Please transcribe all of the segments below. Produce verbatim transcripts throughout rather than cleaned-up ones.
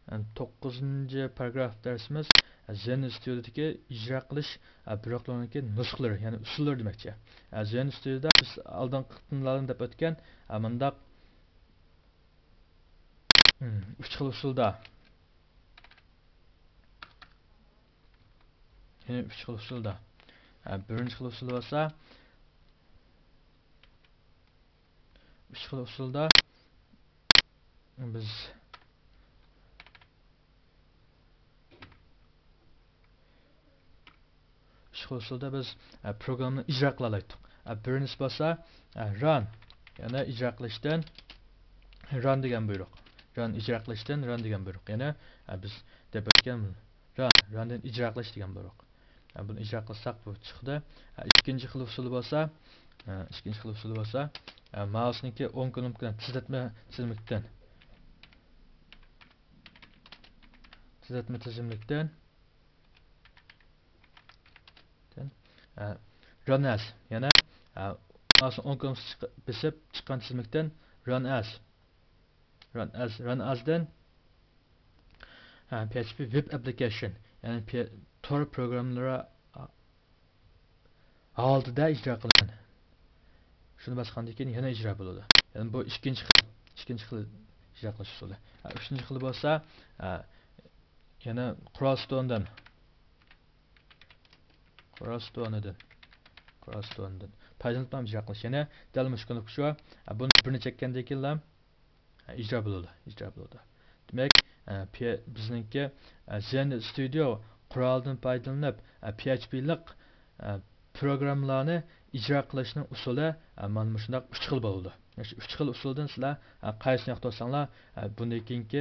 توققۇزىنچى پاراگراف دەرسىمىز زېن ستۇدىيودىكى ئىجرا قىلىش بۇيرۇقلىرىنىڭكى نۇسخىلىرى، يەنى ئۇسۇللىرى دېمەكچى. زېن ستۇدىيودا بىز ئالدىنقى قېتىملاردا دەپ ئۆتكەن مۇنداق ئۈچ خىل ئۇسۇلدا، يەنى ئۈچ خىل ئۇسۇلدا. بىرىنچى خىل ئۇسۇل بولسا، ئۈچ خىل ئۇسۇلدا بىز ئۈچ خىل ئۇسۇلدا بىز پروگراممىنى ئىجرا قىلالايتتۇق. بىرىنچىسى بولسا ران، يەنى ئىجرا قىلىشتىن ران دېگەن بۇيرۇق. ران، ئىجرا قىلىشتىن ران دېگەن بۇيرۇق. يەنى بىز دەپ ئۆتكەن ران، راندىن ئىجرا قىلىش دېگەن بۇيرۇق. بۇنى ئىجرا قىلساق بۇ چىقتى. ئىككىنچى خىل ئۇسۇلى بولسا، ئىككىنچى خىل ئۇسۇلى بولسا، مائۇسنىڭكى ئوڭ كنوپكىنى تېزلەتمە تىزىملىكتىن، تېزلەتمە تىزىملىكتىن، تىن، ئە، ران ئەز، يەنى، ئە، مائۇسنىڭ ئوڭ كنوپكىسى چىق-، بېسىپ چىققان تىزىملىكتىن ران ئەز، ران ئەز، ران ئەزدىن، ئە، پي ئېچ پى ۋېب ئەپلىكېيشن، يەنى پى-، تور پروگراممىلىرى ھالىتىدە ئىجرا قىلىمەن. شۇنى باسقاندىن كېيىن يەنە ئىجرا بولىدۇ. يەنى بۇ ئىككىنچى خىل، ئىككىنچى خىل ئىجرا قىلىش ئۇسۇلى. ئە، ئۈچىنچى خىلى بولسا، ئە، يەنە كروس توندىن، كروس توندىن، كروس توندىن پايدىلىنىپ ئىجرا قىلىش. يەنە دەل مۇشۇ كۈنلۈك شۇ. ئە، بۇنى بىرنى چەككەندىن كېيىنلا ئىجرا بولىدۇ، ئىجرا بولىدۇ. دېمەك، ئە، پى-، بىزنىڭكى، ئە، زېن ستۇدىيو قورالىدىن پايدىلىنىپ، ئە، پي ئېچ پى لىق، ئە، پروگراممىلارنى ئىجرا قىلىشنىڭ ئۇسۇلى، ئە، مانا مۇشۇنداق ئۈچ خىل بولىدۇ. مۇشۇ ئۈچ خىل ئۇسۇلدىن سىلەر، ئە، قايسىنى ياقتۇرساڭلار، ئە، بۇندىن كېيىنكى،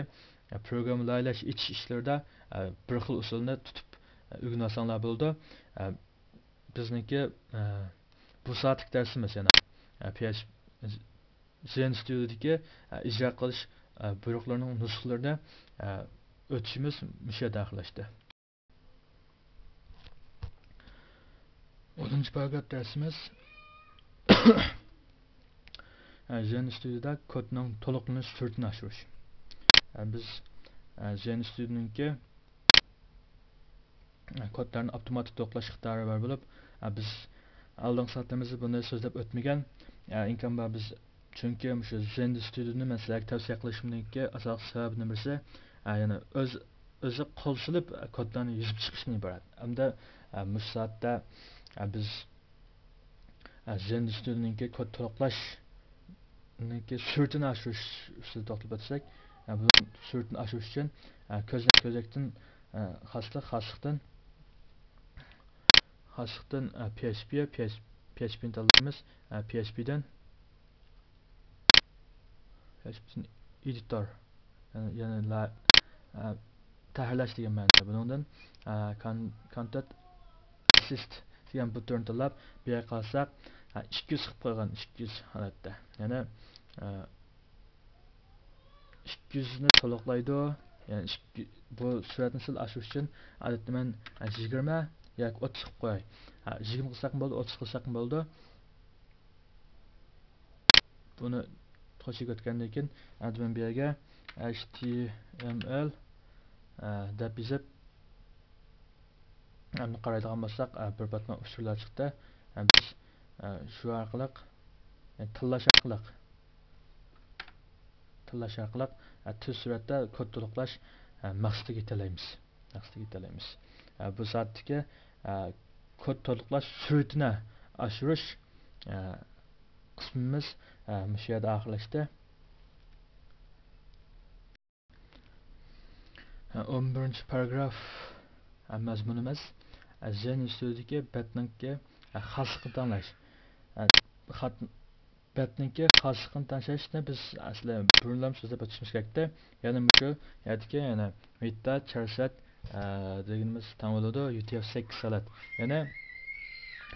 ئە، پروگرامما لايىھەلەش، ئېچىش ئىشلىرىدا، ئە، بىر خىل ئۇسۇلنى تۇتۇپ، ئە، ئۆگىنىۋالساڭلار بولىدۇ. ئە، بىزنىڭكى، ئە، بۇ سائەتلىك دەرسىمىز يەنە، ئە، پي ئېچ پى زېن ستۇدىيودىكى، ئە، ئىجرا قىلىش، ئە، بۇيرۇقلىرىنىڭ نۇسخىلىرىنى، ئە، ئۆتۈشىمىز مۇشۇ يەردە ئاخىرلاشتى. ئونىنچى پاراگراف دەرسىمىز، ئە، زېن ستۇدىيودا كودنىڭ تولۇقلىنىش سۈرئىتىنى ئاشۇرۇش. ئە، بىز، ئە، زېن ستۇدىيونىڭكى كودلارنى ئاپتوماتىك تولۇقلاش ئىقتىدارى بار بولۇپ، بىز ئالدىنقى سائەتلىرىمىزدە بۇنى سۆزلەپ ئۆتمىگەن. ئىمكان بار بىز، چۈنكى مۇشۇ زېن ستۇدىيونى مەن سىلەرگە تەۋسىيە قىلىشىمنىڭكى ئاساسلىق سەۋەبىنىڭ بىرسى، يەنى ئۆز، ئۆزى قول سېلىپ كودلارنى يېزىپ چىقىشتىن ئىبارەت. ھەمدە مۇشۇ سائەتتە بىز زېن ستۇدىيونىڭكى كود تولۇقلاشنىڭكى سۈرئىتىنى ئاشۇرۇش ئۈستىدە توختىلىپ ئۆتسەك، بۇنىڭ سۈرئىتىنى ئاشۇرۇش ئۈچۈن كۆزنەك، كۆزنەكتىن خاسلىق، خاسلىقتىن، خاسلىقتىن پي ئېچ پى، پي ئېچ پى، پي ئېچ پى نى تاللايمىز. پي ئېچ پى دىن ئېدىتور، يەنى، يەنى لا-، ئە، تەھرىرلەش دېگەن مەنىدە. بۇنىڭدىن، ئە، كان-، كانتېنت ئەسسىست دېگەن بۇ تۈرنى تاللاپ، بۇ يەرگە قارىساق، ئە، ئىككى يۈز قىلىپ قويغان، ئىككى يۈز ھالەتتە. يەنى، ئە، ئىككى يۈزنى تولۇقلايدۇ. يەنى ئىككى، بۇ سۈرئەتنى سەل ئاشۇرۇش ئۈچۈن، ئادەتتە مەن، ئە، يىگىرمە ياكى ئوتتۇز قىلىپ قوياي. ئە، يىگىرمە قىلساقمۇ بولىدۇ، ئوتتۇز قىلساقمۇ بولىدۇ. بۇنى توشۇپ ئۆتكەندىن كېيىن، ئەمدى مەن بۇ يەرگە ئەيچ تى ئېم ئېل، ئە، دەپ يېزىپ، ئەمدى قارايدىغان بولساق، ئە، بىر پاتما ئۇچۇرلار چىقتى. ئە، بىز، ئە، شۇ ئارقىلىق، ئە، تاللاش ئارقىلىق، تاللاش ئارقىلىق، ئە، تېز سۈرئەتتە كود تولۇقلاش، ئە، مەقسىتىگە يېتەلەيمىز. مەقسىتىگە يېتەلەيمىز. ئە، بۇ سائەتتىكى، ئە، كود تولۇقلاش سۈرئىتىنى ئاشۇرۇش، ئە، قىسمىمىز، ئە، مۇشۇ يەردە ئاخىرلاشتى. ئە، ئون بىرىنچى پاراگراف، ئە، مەزمۇنىمىز، ئە، زېن ستۇدىيودىكى بەتنىڭكى، ئە، خاسلىقىنى تەڭشەش. ئە، خات-، بەتنىڭكى خاسلىقىنى تەڭشەشنى بىز ئەسلى بۇرۇنلام سۆزلەپ ئۆتۈشىمىز كېرەكتى. يەنى مۇشۇ يەردىكى، يەنى مېتا، چارسەت، ئە، دېگىنىمىز تەڭ بولىدۇ، يۇ تى ئېف سەككىز ھالەت. يەنى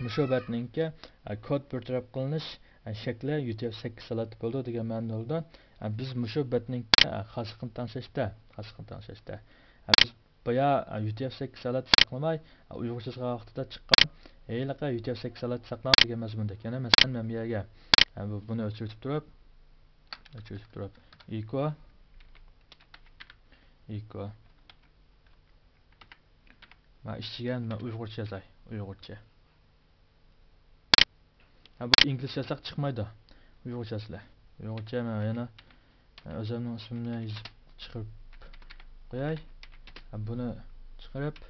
مۇشۇ بەتنىڭكى، ئە، كود بىر تەرەپ قىلىنىش، ئە، شەكلى يۇ تى ئېف سەككىز ھالەت بولىدۇ دېگەن مەنىدە بولىدۇ. ئە، بىز مۇشۇ بەتنىڭكى، ئە، خاسلىقىنى تەڭشەشتە، خاسلىقىنى تەڭشەشتە، ئە، بىز بايا، ئە، يۇ تى ئېف سەككىز ھالەت ساقلىماي، ئە، ئۇيغۇرچە يازغان ۋاقتىدا چىققان ھېلىقى يۇ تى ئېف سەككىز ھالەت ساقلاڭ دېگەن مەزمۇندەك. يەنى مەسىلەن، مەن بۇ يەرگە، ئە، بۇ، بۇنى ئۆچۈرتۈپ تۇرۇپ، ئۆچۈرتۈپ تۇرۇپ، ئېكو، equal. مانا ئىچىگە مەن ئۇيغۇرچە يازاي، ئۇيغۇرچە. ھە، بۇ ئىنگلىزچە يازساق چىقمايدۇ. ئۇيغۇرچە يازسىلەر. ئۇيغۇرچە مەن يەنە ئۆزۈمنىڭ ئىسمىمنى يېزىپ چىقىرىپ قوياي. ھە، بۇنى چىقىرىپ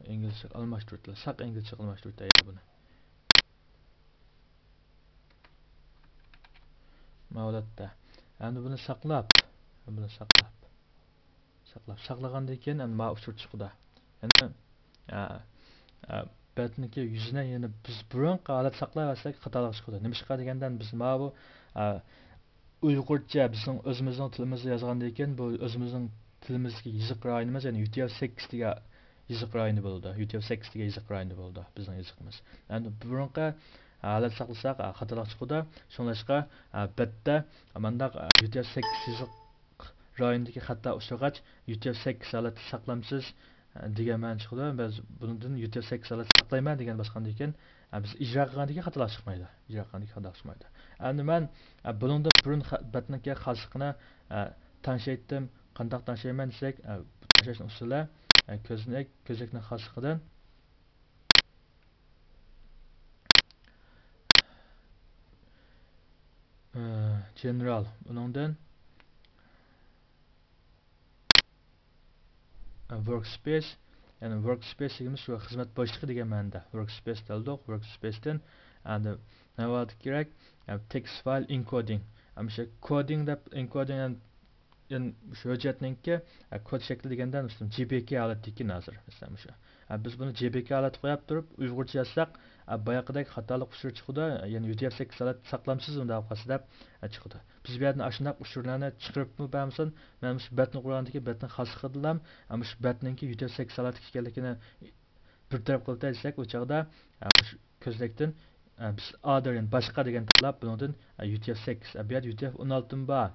ئىنگلىزچە ئالماشتۇرۇپ، ساق ئىنگلىزچە ئالماشتۇرۇپ بۇنى. ماۋۇلاتتا. ئەمدى بۇنى ساقلاپ، بۇنى ساقلاپ، ساقلاپ، ساقلىغاندىن كېيىن ئەمدى ماۋۇ ئۇچۇر چىقىدۇ. يەنى، ئە، ئە، بەتنىڭكى يۈزىنى يەنە بىز بۇرۇنقى ھالەت ساقلاۋەرسەك خاتالىق چىقىدۇ. نېمىشقا دېگەندە بىز ماۋۇ، ئە، ئۇيغۇرچە بىزنىڭ ئۆزىمىزنىڭ تىلىمىزدا يازغاندىن كېيىن بۇ ئۆزىمىزنىڭ تىلىمىزدىكى يېزىق رايونىمىز، يەنى يۇ تى ئېف سەككىز دېگەن يېزىق رايونى بولىدۇ. يۇ تى ئېف سەككىز دېگەن يېزىق رايونى بولىدۇ بىزنىڭ يېزىقىمىز. ئەمدى بۇرۇنقى ھالەت ساقلىساق، خاتالىق چىقىدۇ. شۇڭلاشقا، بەتتە مانداق يۇ تى ئېف سەككىز يېزىق رايونىدىكى خاتا ئۇچرىغاچ، يۇ تى ئېف سەككىز ھالەتتە ساقلامسىز دېگەن مەنە چىقىدۇ. بىز بۇنىڭدىن يۇ تى ئېف سەككىز ھالەتتە ساقلايمەن دېگەن باسقاندىن كېيىن، بىز ئىجرا قىلغاندىن كېيىن خاتالىق چىقمايدۇ. ئىجرا قىلغاندىن كېيىن خاتالىق چىقمايدۇ. ئەمدى مەن بۇنىڭدىن بۇرۇن بەتنىڭكى خاسلىقىنى تەڭشەيتتىم. قانداق تەڭشەيمەن دېسەك، بۇ تەڭشەشنىڭ ئۇسۇلى، كۆزنەك، كۆزنەكنىڭ خاسلىقىدىن، general، ئۇنىڭدىن، ۋوركسپېيس، يەنى ۋوركسپېيس دېگىنىمىز شۇ خىزمەت بوشلۇقى دېگەن مەنىدە. ۋوركسپېيس دەلدۇق، ۋوركسپېيستىن ئەمدى ناۋادا كېرەك، تېكىست فايل ئېنكودىڭ. ئەمدى شۇ كودىڭ دەپ، ئېنكودىڭ، يەنى شۇ ھۆججەتنىڭكى كود شەكلى دېگەندە، مىسالەن، جې پې كې ھالەتتىكى ھازىر، مىسالەن، مۇشۇ. بىز بۇنى جې پې كې ھالەتتە قويۇپ تۇرۇپ، ئۇيغۇرچە يازساق، باياقىدەك خاتالىق ئۇچۇرى چىقىدۇ، يەنى يۇ تې ئېف سەككىز ھالەتتە ساقلامسىز ئۇنداق قالسا دەپ چىقىدۇ. بىز بۇ يەردىن ئاشۇنداق ئۇچۇرلارنى چىقىرىپمۇ بەرمىسۇن، مەن مۇشۇ بەتنى قۇرغاندىكى بەتنىڭ خاسلىقىدىنلا، مۇشۇ بەتنىڭكى يۇ تې ئېف سەككىز ھالەتتىكى ئىكەنلىكىنى بىر تەرەپ قىلىپ دېسەك، ئۇ چاغدا، ئە، مۇشۇ كۆزنەكتىن، ئە، بىز ئادەر، يەنى باشقا دېگەن تاللاپ، بۇنىڭدىن، ئە، يۇ تې ئېف سەككىز، ئە، بۇ يەردە يۇ تې ئېف ئون ئالتىمۇ بار،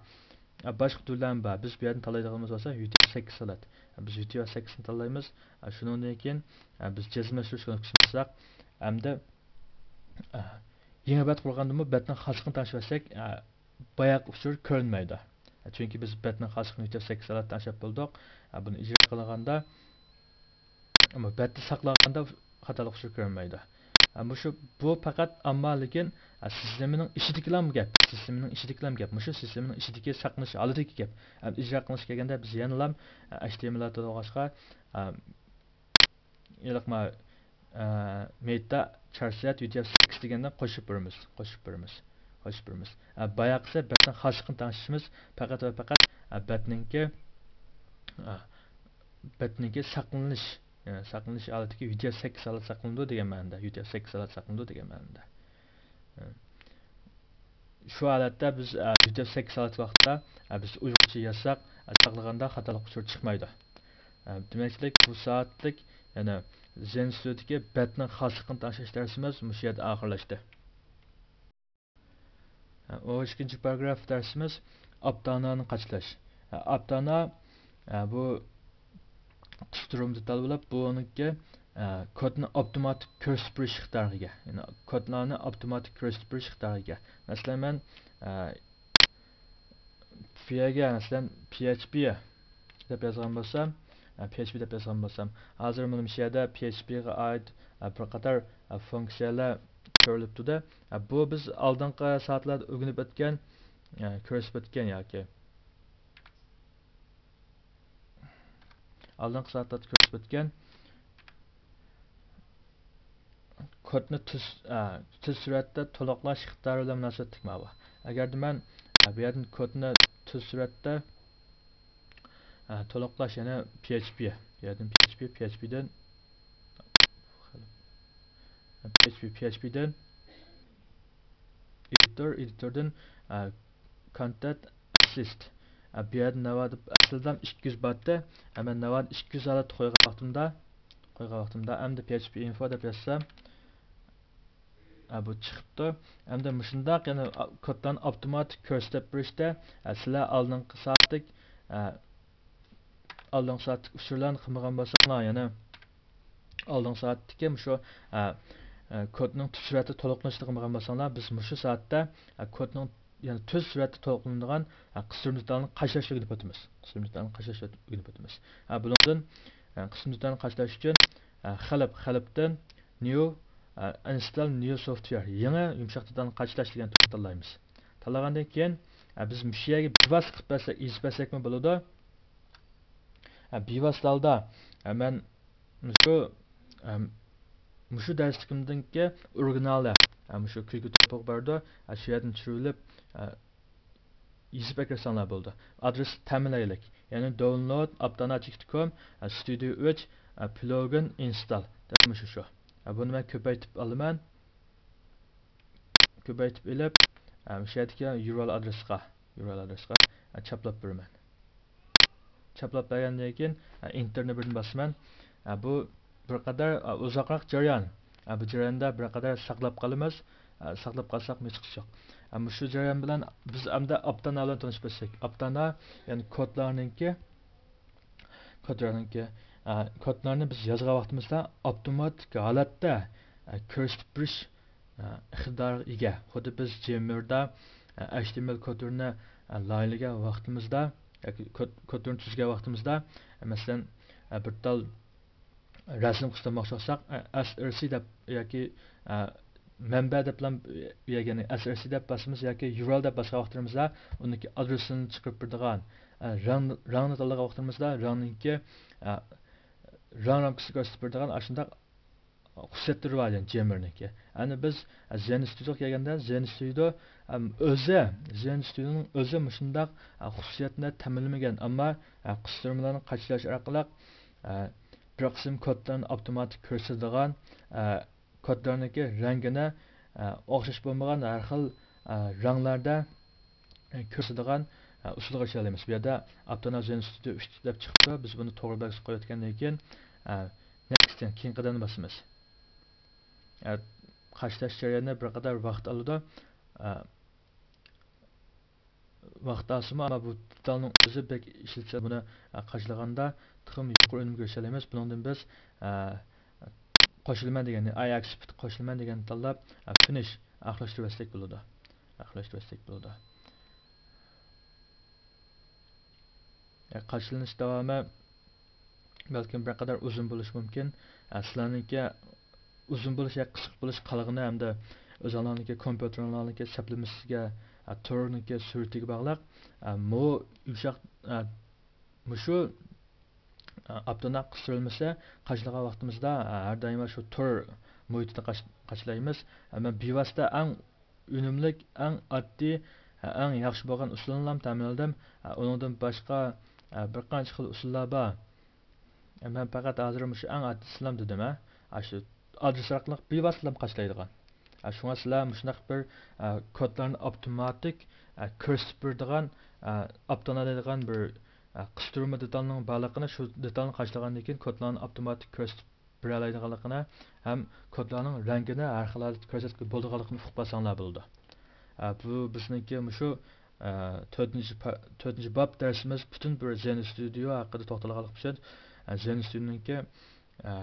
ئە، باشقا تۈرلەرمۇ بار. بىز بۇ يەردىن تاللايدىغىنىمىز بولسا يۇ تې ئېف سەككىز ھالەت. ئە، بىز يۇ تې ئېف سەككىزنى تاللايمىز. ئە، شۇنىڭدىن كېيىن، ئە، بىز جەزملەشتۈرۈش كۇنۇپكىسىنى باسساق، ئەمدى، ئە، يېڭى بەت قۇرغاندىمۇ بەتنىڭ خاسلىقىنى تەڭشىۋەتسەك، ئە، باياقى ئۇچۇر كۆرۈنمەيدۇ. چۈنكى بىز بەتنىڭ خاسلىقىنى يۇ تې ئېف سەككىز ھالەتتە تەڭشەپ بولدۇق. بۇنى ئىجرا قىلغاندا، ئەمما بەتتە ساقلانغاندا خاتالىق ئۇچۇر كۆرۈنمەيدۇ. مۇشۇ، بۇ پەقەت ئەمما لېكىن سىستېمىنىڭ ئىچىدىكىلا گەپ. سىستېمىنىڭ ئىچىدىكىلا گەپ. مۇشۇ سىستېمىنىڭ ئىچىدىكى ساقلىنىش ھالىتىدىكى گەپ. ئىجرا قىلىشقا كەلگەندە بىز يەنىلا ئەچ تى ئېم ئېل تولغاچقا، ھېلىقى ما، ئە، مېتا چارسەت يۇ تې ئېف سەككىز دېگەندە قوشۇپ بېرىمىز، قوشۇپ بېرىمىز، قوشۇپ بېرىمىز. ئە، باياقىسى بەتنىڭ خاسلىقىنى تەڭشىشىمىز پەقەت ۋە پەقەت، ئە، بەتنىڭكى، ئە، بەتنىڭكى ساقلىنىش، ئە، ساقلىنىش ھالىتىدىكى يۇ تې ئېف سەككىز ھالەت ساقلىنىدۇ دېگەن مەنىدە، يۇ تې ئېف سەككىز ھالەت ساقلىنىدۇ دېگەن مەنىدە. ئە. شۇ ھالەتتە بىز، ئە، يۇ تې ئېف سەككىز ھالەت ۋاقتىدا، ئە، بىز ئۇيغۇرچە يازساق، ئە، ساقلىغاندا خاتالىق ئۇچۇرى چىقمايدۇ. ئە، دېمەكچىلىك، بۇ سائەتلىك، يەنى زېنسۇدىكى بەتنىڭ خاسلىقىنى تەڭشەش دەرسىمىز مۇشۇ يەردە ئاخىرلاشتى. ئە، ئون ئىككىنچى پاراگراف دەرسىمىز ئاپتانانى قاچىلاش. ئە، ئاپتانا، ئە، بۇ تۈستۈرۈم دېتال بولۇپ، بۇنىڭكى، ئە، كودنى ئاپتوماتىك كۆرسىتىپ بېرىش ئىقتىدارىغا ئىگە. يەنى كودلارنى ئاپتوماتىك كۆرسىتىپ بېرىش ئىقتىدارىغا ئىگە. مەسىلەن، مەن، ئە، بۇ يەرگە، مەسىلەن، پي ئېچ پى دەپ يازغان بولسام، ئە، پي ئېچ پى دەپ يازغان بولسام، ھازىر مانا مۇشۇ يەردە پي ئېچ پىغا ئائىت، ئە، بىر قاتار، ئە، فۇنكسىيەلەر كۆرۈلۈپ تۇردى. ئە، بۇ بىز ئالدىنقى سائەتلەردە ئۆگىنىپ ئۆتكەن، ئە، كۆرسىتىپ ئۆتكەن ياكى ئالدىنقى سائەتلەردە كۆرسىتىپ ئۆتكەن كودنى تېز، ئە، تېز سۈرئەتتە تولۇقلاش ئىقتىدارى بىلەن مۇناسىۋەتلىك ماۋۇ. ئەگەردە مەن، ئە، بۇ يەردىن كودنى تېز سۈرئەتتە، ئە، تولۇقلاش، يەنى پي ئېچ پى، بۇ يەردىن پي ئېچ پى، پي ئېچ پىدىن، پي ئېچ پى، پي ئېچ پىدىن ئېدىتور، ئېدىتوردىن، ئە، كونتېنت ئەسسىست. ئە، بۇ يەردە ناۋادا ئەسلىدە ئىككى يۈز بارتى. ئە، مەن ناۋادا ئىككى يۈز ھالەتتە قويغان ۋاقتىمدا، قويغان ۋاقتىمدا ئەمدى پي ئېچ پى ئىنفو دەپ يازسام، ئە، بۇ چىقىپتۇ. ئەمدى مۇشۇنداق يەنە ئا-، كودلارنى ئاپتوماتىك كۆرسىتىپ بېرىشتە، ئە، سىلەر ئالدىنقى سائەتلىك، ئە، ئالدىنقى سائەتتىكى ئۇچۇرلارنى قىلمىغان بولساڭلار، يەنى ئالدىنقى سائەتتىكى مۇشۇ، ئە، ئە، كودنىڭ تېز سۈرئەتتە تولۇقلىنىشىنى قىلمىغان بولساڭلار، بىز مۇشۇ سائەتتە، ئە، كودنىڭ يەنى تۈز سۈرئەتتە تولۇقلىنىدىغان، ھە، قىستۇرما دېتالنى قاچىلاشنى ئۆگىنىپ ئۆتىمىز. قىستۇرما دېتالنى قاچىلاشنى ئۆگىنىپ ئۆتىمىز. ھە، بۇنىڭدىن، ھە، قىستۇرما دېتالنى قاچىلاش ئۈچۈن، ھە، خەلپ، خەلپتىن نيۇ، ھە، ئىنستال نيۇ سوفتۋېر، يېڭى يۇمشاق دېتالنى قاچىلاش دېگەن تۈرنى تاللايمىز. تاللىغاندىن كېيىن، ھە، بىز مۇشۇ يەرگە بىۋاسىتە قىلىپ بەرسەك، يېزىپ بەرسەكمۇ بولىدۇ. ھە، بىۋاسىتە ھالدا، ھە، مەن مۇشۇ، ھە، مۇشۇ دەرسلىكىمدىنكى ئورىگىنالى، ھە، مۇشۇ كۈلكە توپىقى بارىدۇ، ھە، شۇ يەردىن چۈشۈرۈۋېلىپ، ھە، يېزىپ ئەكىرسەڭلار بولىدۇ. ئادرېسنى تەمىنلەيلىك. يەنى داۋنلود ئاپتانا چېكىت كوم، ھە، ستۇدىيو ئۈچ، ھە، پلۇگىن ئىنستال دەپ مۇشۇ شۇ. ھە، بۇنى مەن كۆپەيتىپ ئالىمەن. كۆپەيتىپ ئېلىپ، ئە، مۇشۇ يەردىكى يۇرل ئادرېسقا، يۇرل ئادرېسقا، ئە، چاپلاپ بېرىمەن. چاپلاپ بەرگەندىن كېيىن، ئە، ئېنتېرنى بىردىن باسىمەن. ئە، بۇ بىر قەدەر، ئە، ئۇزاقراق جەريان. ئە، بۇ جەرياندا بىر قەدەر ساقلاپ قالىمىز. ئە، ساقلاپ قالساقمۇ ھېچقىسى يوق. ئە، مۇشۇ جەريان بىلەن بىز ئەمدى ئاپتانا بىلەن تونۇشۇپ ئۆتسەك. ئاپتانا، يەنى كودلارنىڭكى كودلارنىڭكى، ئە، كودلارنى بىز يازغان ۋاقتىمىزدا ئاپتوماتىك ھالەتتە، ئە، كۆرسىتىپ بېرىش، ئە، ئىقتىدارىغا ئىگە. خۇددى بىز جېمىردا، ئە، ئەچ تى ئېم ئېل كودلىرىنى، ئە، لايىھەلىگەن ۋاقتىمىزدا ياكى كود-، كودلىرىنى تۈزگەن ۋاقتىمىزدا، ئە، مەسىلەن، ئە، بىر تال رەسىم قىستۇرماقچى بولساق، ئە، ئەس ئېر سى دەپ ياكى، ئە، مەنبە دەپلا، يەنى ئەس ئېر سى دەپ باسىمىز ياكى يۇرل دەپ باسقان ۋاقتىمىزدا ئۇنىڭكى ئادرېسىنى چىقىرىپ بېرىدىغان، ئە، رەڭ، رەڭنى تاللىغان ۋاقتىمىزدا رەڭنىڭكى، ئە، رەڭ رامكىسىنى كۆرسىتىپ بېرىدىغان ئاشۇنداق خۇسۇسىيەتلىرى بار، يەنى جېمىرنىڭكى. ئەنە بىز زېن ستۇدىيوغا كەلگەندە، زېن ستۇدىيو، ئەم، ئۆزى، زېن ستۇدىيونىڭ ئۆزى مۇشۇنداق، ئە، خۇسۇسىيەتنى تەمىنلىمىگەن، ئەمما، ئە، قىستۇرمىلارنى قاچىلاش ئارقىلىق، ئە، بىر قىسىم كودلارنى ئاپتوماتىك كۆرسىتىدىغان، ئە، كودلارنىڭكى رەڭگىنى، ئە، ئوخشاش بولمىغان ھەر خىل، ئە، رەڭلەردە، ئە، كۆرسىتىدىغان، ئە، ئۇسۇلغا ئېرىشەلەيمىز. بۇ يەردە ئاپتانا زېن ستۇدىيو ئۈچ دەپ چىقىپتۇ. بىز بۇنى توغرا بەلگىسىگە قويۇۋەتكەندىن كېيىن، ئە، نېكست، يەنى كېيىنقى قەدەمنى باسىمىز. ئە، قاچىلاش جەريانى بىر قەدەر ۋاقىت ئالىدۇ. ئە، ۋاقىت ئالسىمۇ، ئەمما بۇ دېتالنىڭ ئۆزى بەك ئىشلىتىلسە، بۇنى، ئە، قاچىلىغاندا تېخىمۇ يۇقىرى ئۈنۈمگە ئېرىشەلەيمىز. بۇنىڭدىن بىز، ئە، قوشۇلىمەن دېگەننى، ئاي ئەكسپت قوشۇلىمەن دېگەننى تاللاپ، ئە، فىنىش ئاخىرلاشتۇرۇۋەتسەك بولىدۇ. ئاخىرلاشتۇرۇۋەتسەك بولىدۇ. ئە، قاچىلىنىش داۋامى بەلكىم بىر قەدەر ئۇزۇن بولۇشى مۇمكىن. ئە، سىلەرنىڭكى ئۇزۇن بولۇش ياكى قىسقا بولۇش قالغىنى ھەمدە ئۆزۈڭلارنىڭكى كومپيۇتېرىڭلارنىڭكى سەپلىمىسىگە، ئە، تورنىڭكى سۈرئىتىگە باغلىق. ئە، مۇ-، يۇمشاق، ئە، مۇشۇ، ئە، ئاپتوناپ قىستۇرۇلمىسى قاچىلىغان ۋاقتىمىزدا، ئە، ھەر دائىم شۇ تور مۇھىتىدا قاچ-، قاچىلايمىز. ئە، مەن بىۋاسىتە ئەڭ ئۈنۈملۈك، ئەڭ ئاددىي، ئەڭ ياخشى بولغان ئۇسۇلنىلا تەمىنلىدىم. ئۇنىڭدىن باشقا، بىر قانچە خىل ئۇسۇللار بار. مەن پەقەت ھازىر مۇشۇ ئەڭ ئاددىيسىنىلا دېدىم، ھە. ئاشۇ ئادرېس ئارقىلىق بىۋاسىتىلا قاچىلايدىغان. شۇڭا سىلەر مۇشۇنداق بىر، كودلارنى ئاپتوماتىك، كۆرسىتىپ بېرىدىغان، ئاپتوناپ دەيدىغان بىر، قىستۇرما دېتالنىڭ بارلىقىنى، شۇ دېتالنى قاچىلىغاندىن كېيىن كودلارنى ئاپتوماتىك كۆرسىتىپ بېرەلەيدىغانلىقىنى ھەم كودلارنىڭ رەڭگىنى ھەر خىل ھالەتتە كۆرسەتكىلى بولىدىغانلىقىنى ئۇقۇپ قالساڭلار بولىدۇ. ئە، بۇ بىزنىڭكى مۇشۇ، ئە، تۆتىنچى پا-، تۆتىنچى باب دەرسىمىز پۈتۈن بىر زېن ستۇدىيو ھەققىدە توختالغانلىق ئۈچۈن، ئە، زېن ستۇدىيونىڭكى، ئە،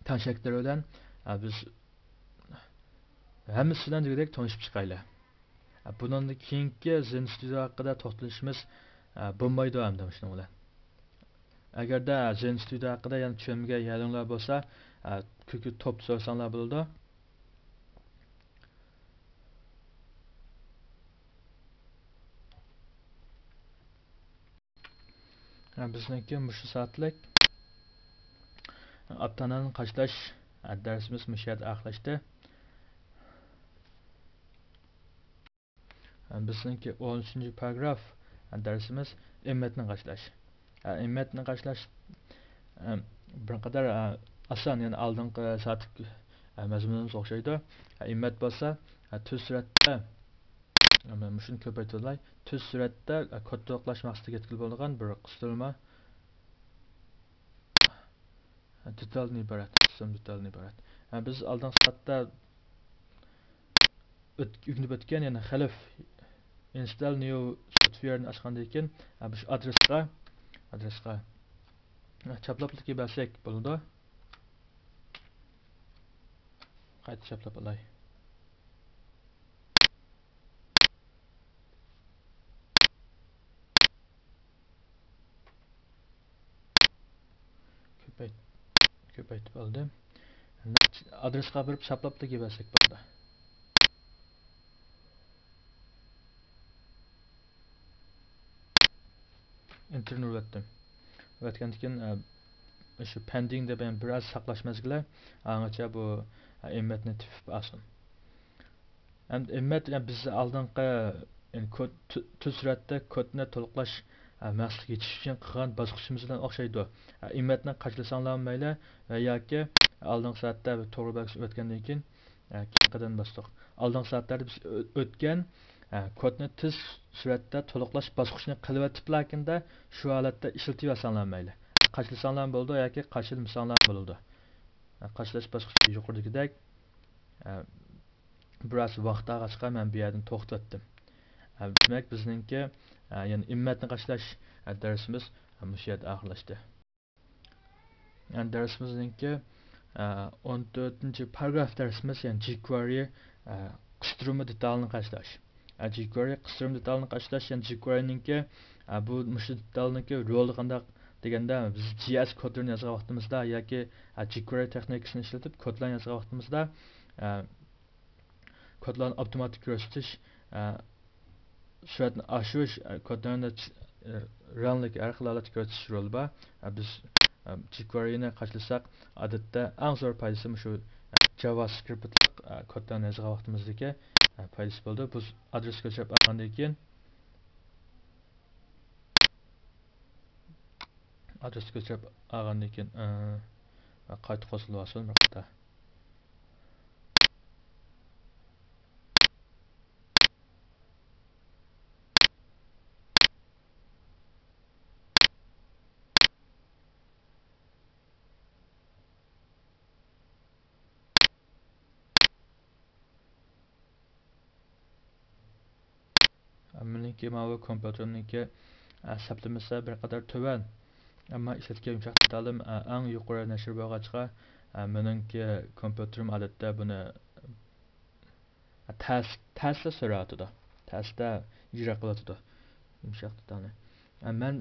تەڭ شەكىللىرى بىلەن، ئە، بىز ھەممىسى بىلەن دېگۈدەك تونۇشۇپ چىقايلى. بۇنىڭدىن كېيىنكى زېن ستۇدىيو ھەققىدە توختىلىشىمىز، ئە، بولمايدۇ ئەمدى مۇشۇنىڭ بىلەن. ئەگەردە زېن ستۇدىيو ھەققىدە يەنە چۈشەنمىگەن يەرلىرىڭلار بولسا، ئە، كۆكى توپتا سورىساڭلار بولىدۇ. ھە، بىزنىڭكى مۇشۇ سائەتلىك ئاپتوناپ قاچىلاش، ھە، دەرسىمىز مۇشۇ يەردە ئاخىرلاشتى. ھە، بىزنىڭكى ئون ئۈچىنچى پاراگراف، ھە، دەرسىمىز ئىممەتنى قاچىلاش. ھە، ئىممەتنى قاچىلاش، ھە، بىر قەدەر، ھە، ئاسان، يەنى ئالدىنقى سائەتلىك، ھە، مەزمۇنىمىز ئوخشايدۇ. ھە، ئىممەت بولسا، ھە، تۈز سۈرەتتە، مەن مۇشۇنى كۆپەيتىۋالاي. تۈز سۈرەتتە، ئە، كود تولۇقلاش مەقسىتىگە يەتكىلى بولىدىغان بىر قىستۇرما دېتالدىن ئىبارەت، قىستۇرما دېتالدىن ئىبارەت. ئە، بىز ئالدىنقى سائەتتە ئۆت-، ئۆگىنىپ ئۆتكەن، يەنى خەلپ ئىنستال نيۇ سوفتۋېرنى ئاچقاندىن كېيىن، ئە، مۇشۇ ئادرېسقا، ئادرېسقا، ئە، چاپلاپلا كېلىپ بەرسەك بولىدۇ. قايتا چاپلاپ ئالاي. كۆپەيت-، كۆپەيتىپ ئالدىم. ئادرېسقا بېرىپ ساقلاپلا كېلىۋەرسەك بولىدۇ. ئېنتېرنى ئۇرۇۋەتتىم. ئۇرۇۋەتكەندىن كېيىن، ئە، شۇ پەندىڭ دەپ يەنە بىر ئاز ساقلاش مەزگىلى. ئاڭغىچە بۇ، ئە، ئىممەتنى تېپىپ ئالسۇن. ئەمدى ئىممەت، يەنى بىز ئالدىنقى، يەنى كود، تۈ-، تۈز سۈرەتتە كودنى تولۇقلاش، ئە، مەقسىتىگە يېتىش ئۈچۈن قىلغان باسقۇچىمىز بىلەن ئوخشايدۇ. ئە، ئىممەتنى قاچىلىساڭلارمۇ مەيلى، ۋە ياكى ئالدىنقى سائەتتە بىر توغرا بەلگىسىنى ئۆتكەندىن كېيىن، ئە، كېيىنقى قەدەمنى باستۇق. ئالدىنقى سائەتلەردە بىز ئۆ-، ئۆتكەن، ئە، كودنى تېز سۈرئەتتە تولۇقلاش باسقۇچىنى قىلىۋېتىپلا كېيىندە شۇ ھالەتتە ئىشلىتىۋەرسەڭلار مەيلى. قاچىلىساڭلار بولىدۇ ياكى قاچىلىمىساڭلار بولىدۇ. ئە، قاچىلاش باسقۇچى يۇقىرىدىكىدەك، ئە، بىراز ۋاقىت ئالغاچقا مەن بۇ يەردىن توختىۋەتتىم. ئە، دېمەك، بىزنىڭكى، ئە، يەنى ئىممەتنى قاچىلاش، ئە، دەرسىمىز، ئە، مۇشۇ يەردە ئاخىرلاشتى. يەنى دەرسىمىزنىڭكى، ئە، ئون تۆتىنچى پاراگراف دەرسىمىز، يەنى جىكۋېرى، ئە، قىستۇرما دېتالىنى قاچىلاش. ئە، جىكۋېرى قىستۇرما دېتالىنى قاچىلاش، يەنى جىكۋېرىنىڭكى، ئە، بۇ مۇشۇ دېتالنىڭكى رولى قانداق دېگەندە، بىز جي ئېس كودلىرىنى يازغان ۋاقتىمىزدا ياكى، ئە، جىكۋېرى تېخنىكىسىنى ئىشلىتىپ كودلارنى يازغان ۋاقتىمىزدا، ئە، كودلارنى ئاپتوماتىك كۆرسىتىش، ئە، سۈرئەتنى ئاشۇرۇش، ئە، كودلارنى چ-، ئە، رەڭلىك ھەر خىل ھالەتتە كۆرسىتىش رولى بار. ئە، بىز، ئە، جىكۋېرىنى قاچىلىساق، ئادەتتە ئەڭ زور پايدىسى مۇشۇ، ئە، جاۋاسكرىپتلىق، ئە، كودلارنى يازغان ۋاقتىمىزدىكى، ئە، پايدىسى بولىدۇ. بۇ ئادرېسكا ئۆلچەپ ئالغاندىن كېيىن، ئادرېسكا ئۆلچەپ ئالغاندىن كېيىن، ئە، قايتا قوزغىلىۋالسۇن بىر قېتىم. مېنىڭكى ماۋۇ كومپيۇتېرىمنىڭكى، ئە، سەپلىمىسى بىر قەدەر تۆۋەن. ئەمما ئىشلەتكەن يۇمشاق دېتالىم، ئە، ئەڭ يۇقىرى نەشر بولغاچقا، ئە، مېنىڭكى كومپيۇتېرىم ئادەتتە بۇنى، ئە، تەس-، تەستە سۆرەۋاتىدۇ. تەستە ئىجرا قىلىۋاتىدۇ يۇمشاق دېتالنى. ئە، مەن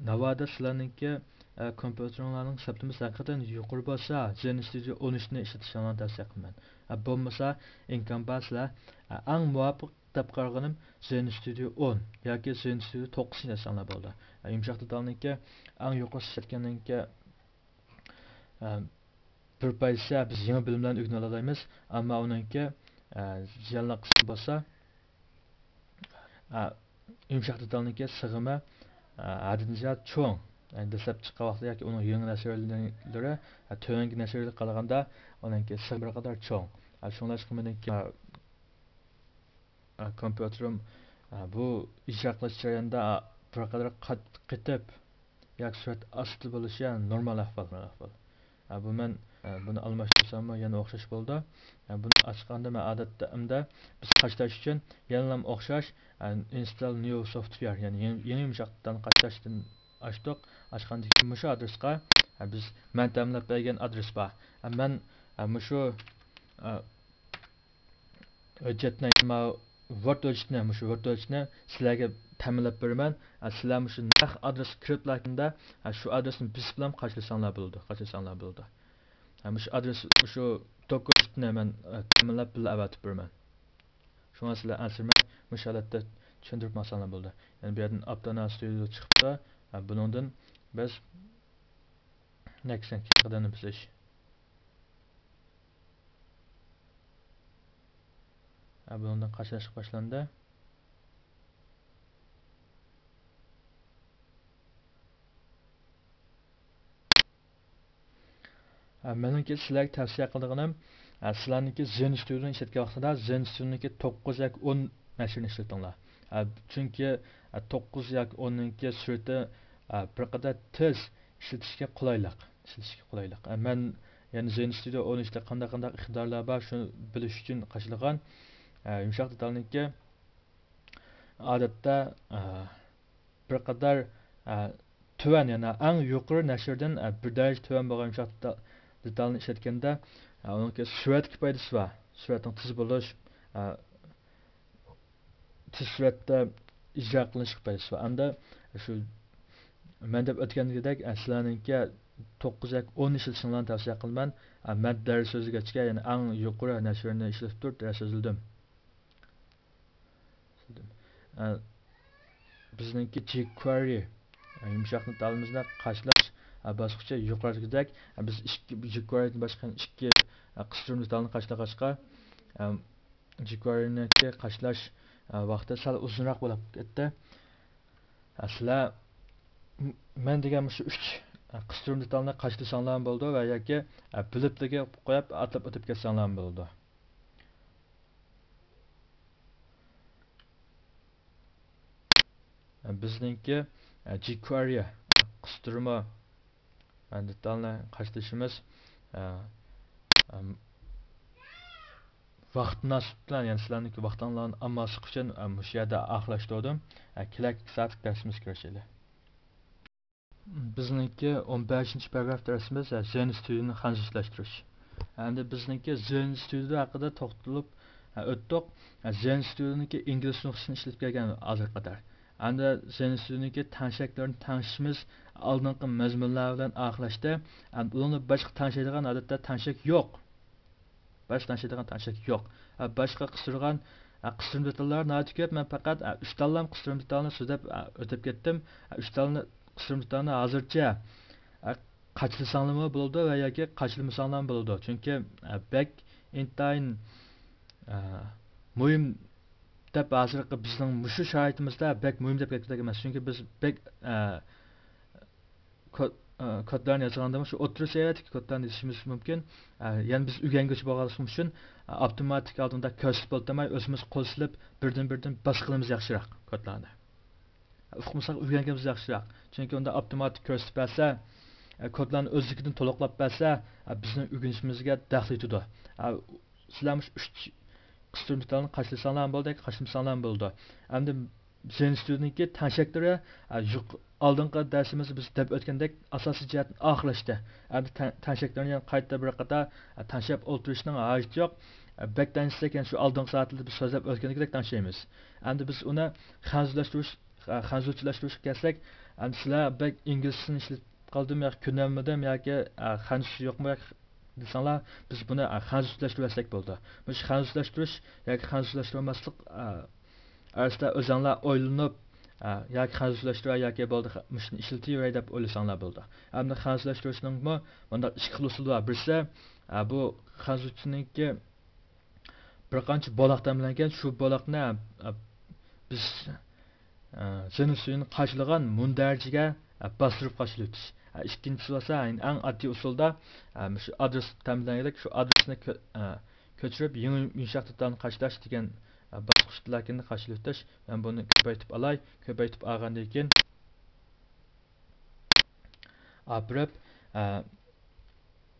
ناۋادا سىلەرنىڭكى، ئە، كومپيۇتېرىڭلارنىڭ سەپلىمىسى ھەقىقەتەن يۇقىرى بولسا، زېن ستۇدىيو ئون ئۈچنى ئىشلىتىشىڭلارنى تەۋسىيە قىلىمەن. ئە، بولمىسا، ئىمكان بار سىلەر، ئە، ئەڭ مۇۋاپىق دەپ قارىغىنىم زېن ستۇدىيو ئون ياكى زېن ستۇدىيو توققۇزنى ئىشلەتسەڭلار بولىدۇ. ئە، يۇمشاق دېتالنىڭكى ئەڭ يۇقىرى ئىشلەتكەننىڭكى، ئە، بىر پايدىسى بىز يېڭى بىلىملەرنى ئۆگىنىۋالالايمىز، ئەمما ئۇنىڭكى، ئە، زىيانلىق قىسمى بولسا، ئە، يۇمشاق دېتالنىڭكى سىغىمى، ئە، ھەددىدىن زىيادە چوڭ. يەنى دەسلەپ چىققان ۋاقتىدا ياكى ئۇنىڭ يېڭى نەشرىيەتلىرى، ئە، تۆۋەنكى نەشرىيەتلەرگە قارىغاندا ئۇنىڭكى سىغىمى بىر قەدەر چوڭ. ئە، شۇڭلاشقا مېنىڭكى، ئە، ئە، كومپيۇتېرىم، ئە، بۇ ئىجرا قىلىش جەريانىدا، ئە، بىر قەدەر قات-، قېتىپ ياكى سۈرئەت ئاستا بولۇشى، ئە، نورمال ئەھۋال، نورمال ئەھۋال. ئە، بۇ مەن، ئە، بۇنى ئالماشتۇرساممۇ يەنە ئوخشاش بولىدۇ. ئە، بۇنى ئاچقاندا مەن ئادەتتە ئەمدى بىز قاچىلاش ئۈچۈن يەنىلا ئوخشاش، ئە، install new software، يەنى يېڭى، يېڭى يۇمشاق دېتالنى قاچىلاشتىن ئاچتۇق. ئاچقاندىن كېيىن مۇشۇ ئادرېسقا، ئە، بىز، مەن تەمىنلەپ بەرگەن ئادرېس بار. ئە، مەن، ئە، مۇشۇ، ئە، ھۆججەتنى، ماۋۇ ۋورد ھۆججىتىنى، مۇشۇ ۋورد ھۆججىتىنى سىلەرگە تەمىنلەپ بېرىمەن. ھە، سىلەر مۇشۇ نەق ئادرېسقا كىرىپلا كېيىندە، ھە، شۇ ئادرېسنى بېسىپلا قاچىلىساڭلار بولىدۇ، قاچىلىساڭلار بولىدۇ. ھە، مۇشۇ ئادرېس، مۇشۇ دوك ھۆججىتىنى مەن، ھە، تەمىنلەپ بىللە ئەۋەتىپ بېرىمەن. شۇڭا سىلەر ئەنسىرىمەي، مۇشۇ ھالەتتە چۈشەندۈرۈپ ماڭساڭلار بولىدۇ. يەنى بۇ يەردىن ئاپتوناۋ ستۇدىيو چىقىپتۇ. ھە، بۇنىڭدىن بىز نېكىستتىن كېيىنكى قەدەمنى بېسىش. ھە، بۇنىڭدىن قاچىلاشقا باشلاندى. ھە، مېنىڭكى سىلەرگە تەۋسىيە قىلىدىغىنىم، ھە، سىلەرنىڭكى زېن ستۇدىيونى ئىشلەتكەن ۋاقتىدا زېن ستۇدىيونىڭكى توققۇز ياكى ئون نەشرىنى ئىشلىتىڭلار. ھە، چۈنكى، ھە، توققۇز ياكى ئوننىڭكى سۈرئىتى، ھە، بىر قەدەر تېز، ئىشلىتىشكە قولايلىق، ئىشلىتىشكە قولايلىق. ئە، مەن يەنە زېن ستۇدىيو ئون ئۈچتە قانداق، قانداق ئىقتىدارلار بار، شۇنى بىلىش ئۈچۈن قاچىلىغان. ئە، يۇمشاق دېتالنىڭكى ئادەتتە، ئە، بىر قەدەر، ئە، تۆۋەن، يەنى ئەڭ يۇقىرى نەشردىن، ئە، بىر دەرىجە تۆۋەن بولغان يۇمشاق دېتال-، دېتالنى ئىشلەتكەندە، ئە، ئۇنىڭكى سۈرئەتكە پايدىسى بار. سۈرئەتنىڭ تېز بولۇش، ئە، تېز سۈرئەتتە ئىجرا قىلىنىشقا پايدىسى بار. ئەمدى شۇ مەن دەپ ئۆتكەندىكىدەك، ئە، سىلەرنىڭكى توققۇز ياكى ئون ئىشلىتىشىڭلارنى تەۋسىيە قىلىمەن. ئە، مەن دەرس سۆزلىگەچكە، يەنى ئەڭ يۇقىرى نەشرنى ئىشلىتىپ تۇرۇپ دەرس سۆزلىدىم. ئە، بىزنىڭكى جىكۋېرى، ئە، يۇمشاق دېتالىمىزنى قاچىلاش، ئە، باسقۇچى يۇقىرىدىكىدەك. ئە، بىز ئىككى، جىكۋېرىدىن باشقا ئىككى، ئە، قىستۇرما دېتالنى قاچىلىغاچقا، ئە، جىكۋېرىنىڭكى قاچىلاش، ئە، ۋاقتى سەل ئۇزۇنراق بولۇپ كەتتى. ئە، سىلەر م-، مەن دېگەن مۇشۇ ئۈچ، ئە، قىستۇرما دېتالنى قاچىلىساڭلارمۇ بولىدۇ ۋە ياكى، ئە، بىلىپلا قويۇپ ئاتلاپ ئۆتۈپ كەتسەڭلارمۇ بولىدۇ. بىزنىڭكى، ئە، جىكۋېرى، قىستۇرما، ئە، دېتالنى قاچىلىشىمىز، ئە، ئەم، ۋاقىت مۇناسىۋىتى بىلەن، يەنى سىلەرنىڭكى ۋاقتىڭلارنى ئالماسلىق ئۈچۈن، ئە، مۇشۇ يەردە ئاخىرلاشتۇردۇم. ئە، كېلەركى سائەتلىك دەرسىمىزگە كىرىشەيلى. بىزنىڭكى ئون بەشىنچى پاراگراف دەرسىمىز، زېن ستۇدىيونى خەنزۇچىلاشتۇرۇش. ئەمدى بىزنىڭكى زېن ستۇدىيو ھەققىدە توختىلىپ ئۆتتۇق. زېن ستۇدىيونىڭكى ئىنگلىز نۇسخىسىنى ئىشلىتىپ كەلگەن ھازىرغا قەدەر. ئەمدى زېن ستۇدىيونىڭكى تەڭشەكلىرىنى تەڭشىشىمىز ئالدىنقى مەزمۇنلار بىلەن ئاخىرلاشتى. ئەمدى ئۇنىڭدىن باشقا تەڭشەيدىغان ئادەتتە تەڭشەك يوق. باشقا تەڭشەيدىغان تەڭشەك يوق. ئە، باشقا قىستۇرغان، ئە، قىستۇرما دېتاللار ناھايىتى كۆپ. مەن پەقەت، ئە، ئۈچ تاللام قىستۇرما دېتالنى سۆزلەپ، ئە، ئۆتۈپ كەتتىم. ئە، ئۈچ تالنى، قىستۇرما دېتالنى ھازىرچە، ئە، قاچىلىساڭلارمۇ بولىدۇ ۋە ياكى قاچىلىمىساڭلارمۇ بولىدۇ. چۈنكى، ئە، بەك ئىنتايىن، ئە، مۇھىم دەپ ھازىرقى بىزنىڭ مۇشۇ شارائىتىمىزدا بەك مۇھىم دەپ كەتكۈدەك ئەمەس. چۈنكى بىز بەك، ئە، كود، ئە، كودلارنى يازغاندا شۇ ئوتتۇرا سەۋىيەدىكى كودلارنى يېزىشىمىز مۇمكىن. ئە، يەنە بىز ئۆگەنگۈچى بولغانلىقىمىز ئۈچۈن، ئە، ئاپتوماتىك ئالدىدا كۆرسىتىپ ئولتۇرماي، ئۆزىمىز قول سېلىپ، بىردىن-بىردىن باسقىنىمىز ياخشىراق كودلارنى. ئۇقمىساق ئۆگەنگىنىمىز ياخشىراق. چۈنكى ئۇندا ئاپتوماتىك كۆرسىتىپ بەرسە، ئە، كودلارنى ئۆزلۈكىدىن تولۇقلاپ بەرسە، ئە، بىزنىڭ ئۆگىنىشىمىزگە دەخلى يېتىدۇ. ئە، سىلەر مۇشۇ ئۈچ قىستۇرما دېتالنى قاچىلىساڭلارمۇ بولىدۇ، قاچىلىمىساڭلارمۇ بولىدۇ. ئەمدى زېن ستۇدىيونىڭكى تەڭشەكلىرى، ئە، يۇق-، ئالدىنقى دەرسىمىزدە بىز دەپ ئۆتكەندەك ئاساسىي جەھەتتىن ئاخىرلاشتى. ئەمدى تەڭ-، تەڭشەكلەرنى يەنە قايتا بىر قېتىم، ئە، تەڭشەپ ئولتۇرۇشنىڭ ھاجىتى يوق. ئە، بەك تەڭشىسەك، يەنە شۇ ئالدىنقى سائەتلەردە بىز سۆزلەپ ئۆتكەندىكىدەك تەڭشەيمىز. ئەمدى بىز ئۇنى خەنزۇلاشتۇرۇش، ئە، خەنزۇچىلاشتۇرۇشقا كەلسەك، ئەمدى سىلەر بەك ئىنگلىزچىسىنى ئىشلىتىپ قالدىم ياكى كۆنەلمىدىم ياكى، ئە، خەنزۇچە يوقمۇ ياكى دېسەڭلار، بىز بۇنى، ئە، خەنزۇچىلاشتۇرۇۋەتسەك بولىدۇ. مۇشۇ خەنزۇچىلاشتۇرۇش ياكى خەنزۇچىلاشتۇرماسلىق، ئە، ئارىسىدا ئۆزۈڭلار ئويلىنىپ، ئە، ياكى خەنزۇچىلاشتۇراي ياكى بولدى، خە-، مۇشۇنى ئىشلىتىۋېرەي دەپ ئويلىساڭلار بولىدۇ. ئەمدى خەنزۇچىلاشتۇرۇشنىڭمۇ مۇنداق ئىككى خىل ئۇسۇلى بار. بىرسى، ئە، بۇ خەنزۇچىنىڭكى بىر قانچە بولاق تەملەنگەن، شۇ بولاقنى، ئە، بىز، ئە، زېن ستۇدىيونى قاچىلىغان مۇندەرىجىگە، ئە، باستۇرۇپ قاچىلىۋېتىش. ئە، ئىككىنچىسى بولسا، ئەڭ ئاددىي ئۇسۇلدا، ئە، مۇشۇ ئادرېس تەملەنگەندەك، شۇ ئادرېسنى كۆ-، ئە، كۆچۈرۈپ، يېڭى يۇمشاق دېتالنى قاچىلاش دېگەن، ئە، باسقۇچتىن قاچىلىۋېتىش. مەن بۇنى كۆپەيتىپ ئالاي. كۆپەيتىپ ئالغاندىن كېيىن، ئاپىرىپ، ئە،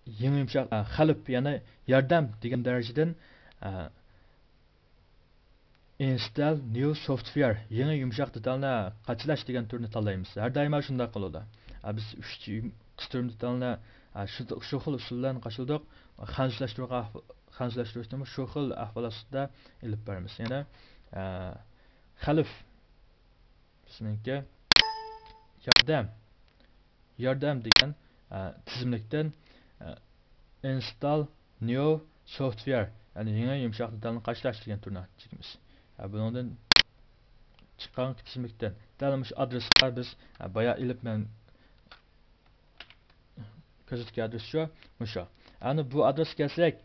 يېڭى يۇمشاق، ئە، خەلپ، يەنى ياردەم دېگەن دەرىجىدىن، ئە، ئىنستال نيۇ سوفتۋېر، يېڭى يۇمشاق دېتالنى قاچىلاش دېگەن تۈرنى تاللايمىز. ھەر دائىم شۇنداق قىلىدۇ. ئە، بىز ئۈچ قىستۇرما دېتالنى، ئە، شۇ، شۇ خىل ئۇسۇل بىلەن قاچىلىدۇق. خەنزۇلاشتۇرغان، خەنزۇلاشتۇرۇشنىمۇ شۇ خىل ئەھۋال ئاستىدا ئېلىپ بارىمىز. يەنى، ئە، خەلپ. بىزنىڭكى ياردەم، ياردەم دېگەن، ئە، تىزىملىكتىن، ئە، ئىنستال نيۇ سوفتۋېر، يەنى يېڭى يۇمشاق دېتالنى قاچىلاش دېگەن تۈرنى چېكىمىز. ئە، بۇنىڭدىن چىققان تىزىملىكتىن دەل مۇشۇ ئادرېسقا بىز، ئە، بايا ئېلىپ مەن كۆرسەتكەن ئادرېس شۇ، مۇشۇ. ئەنە بۇ ئادرېسقا كەلسەك،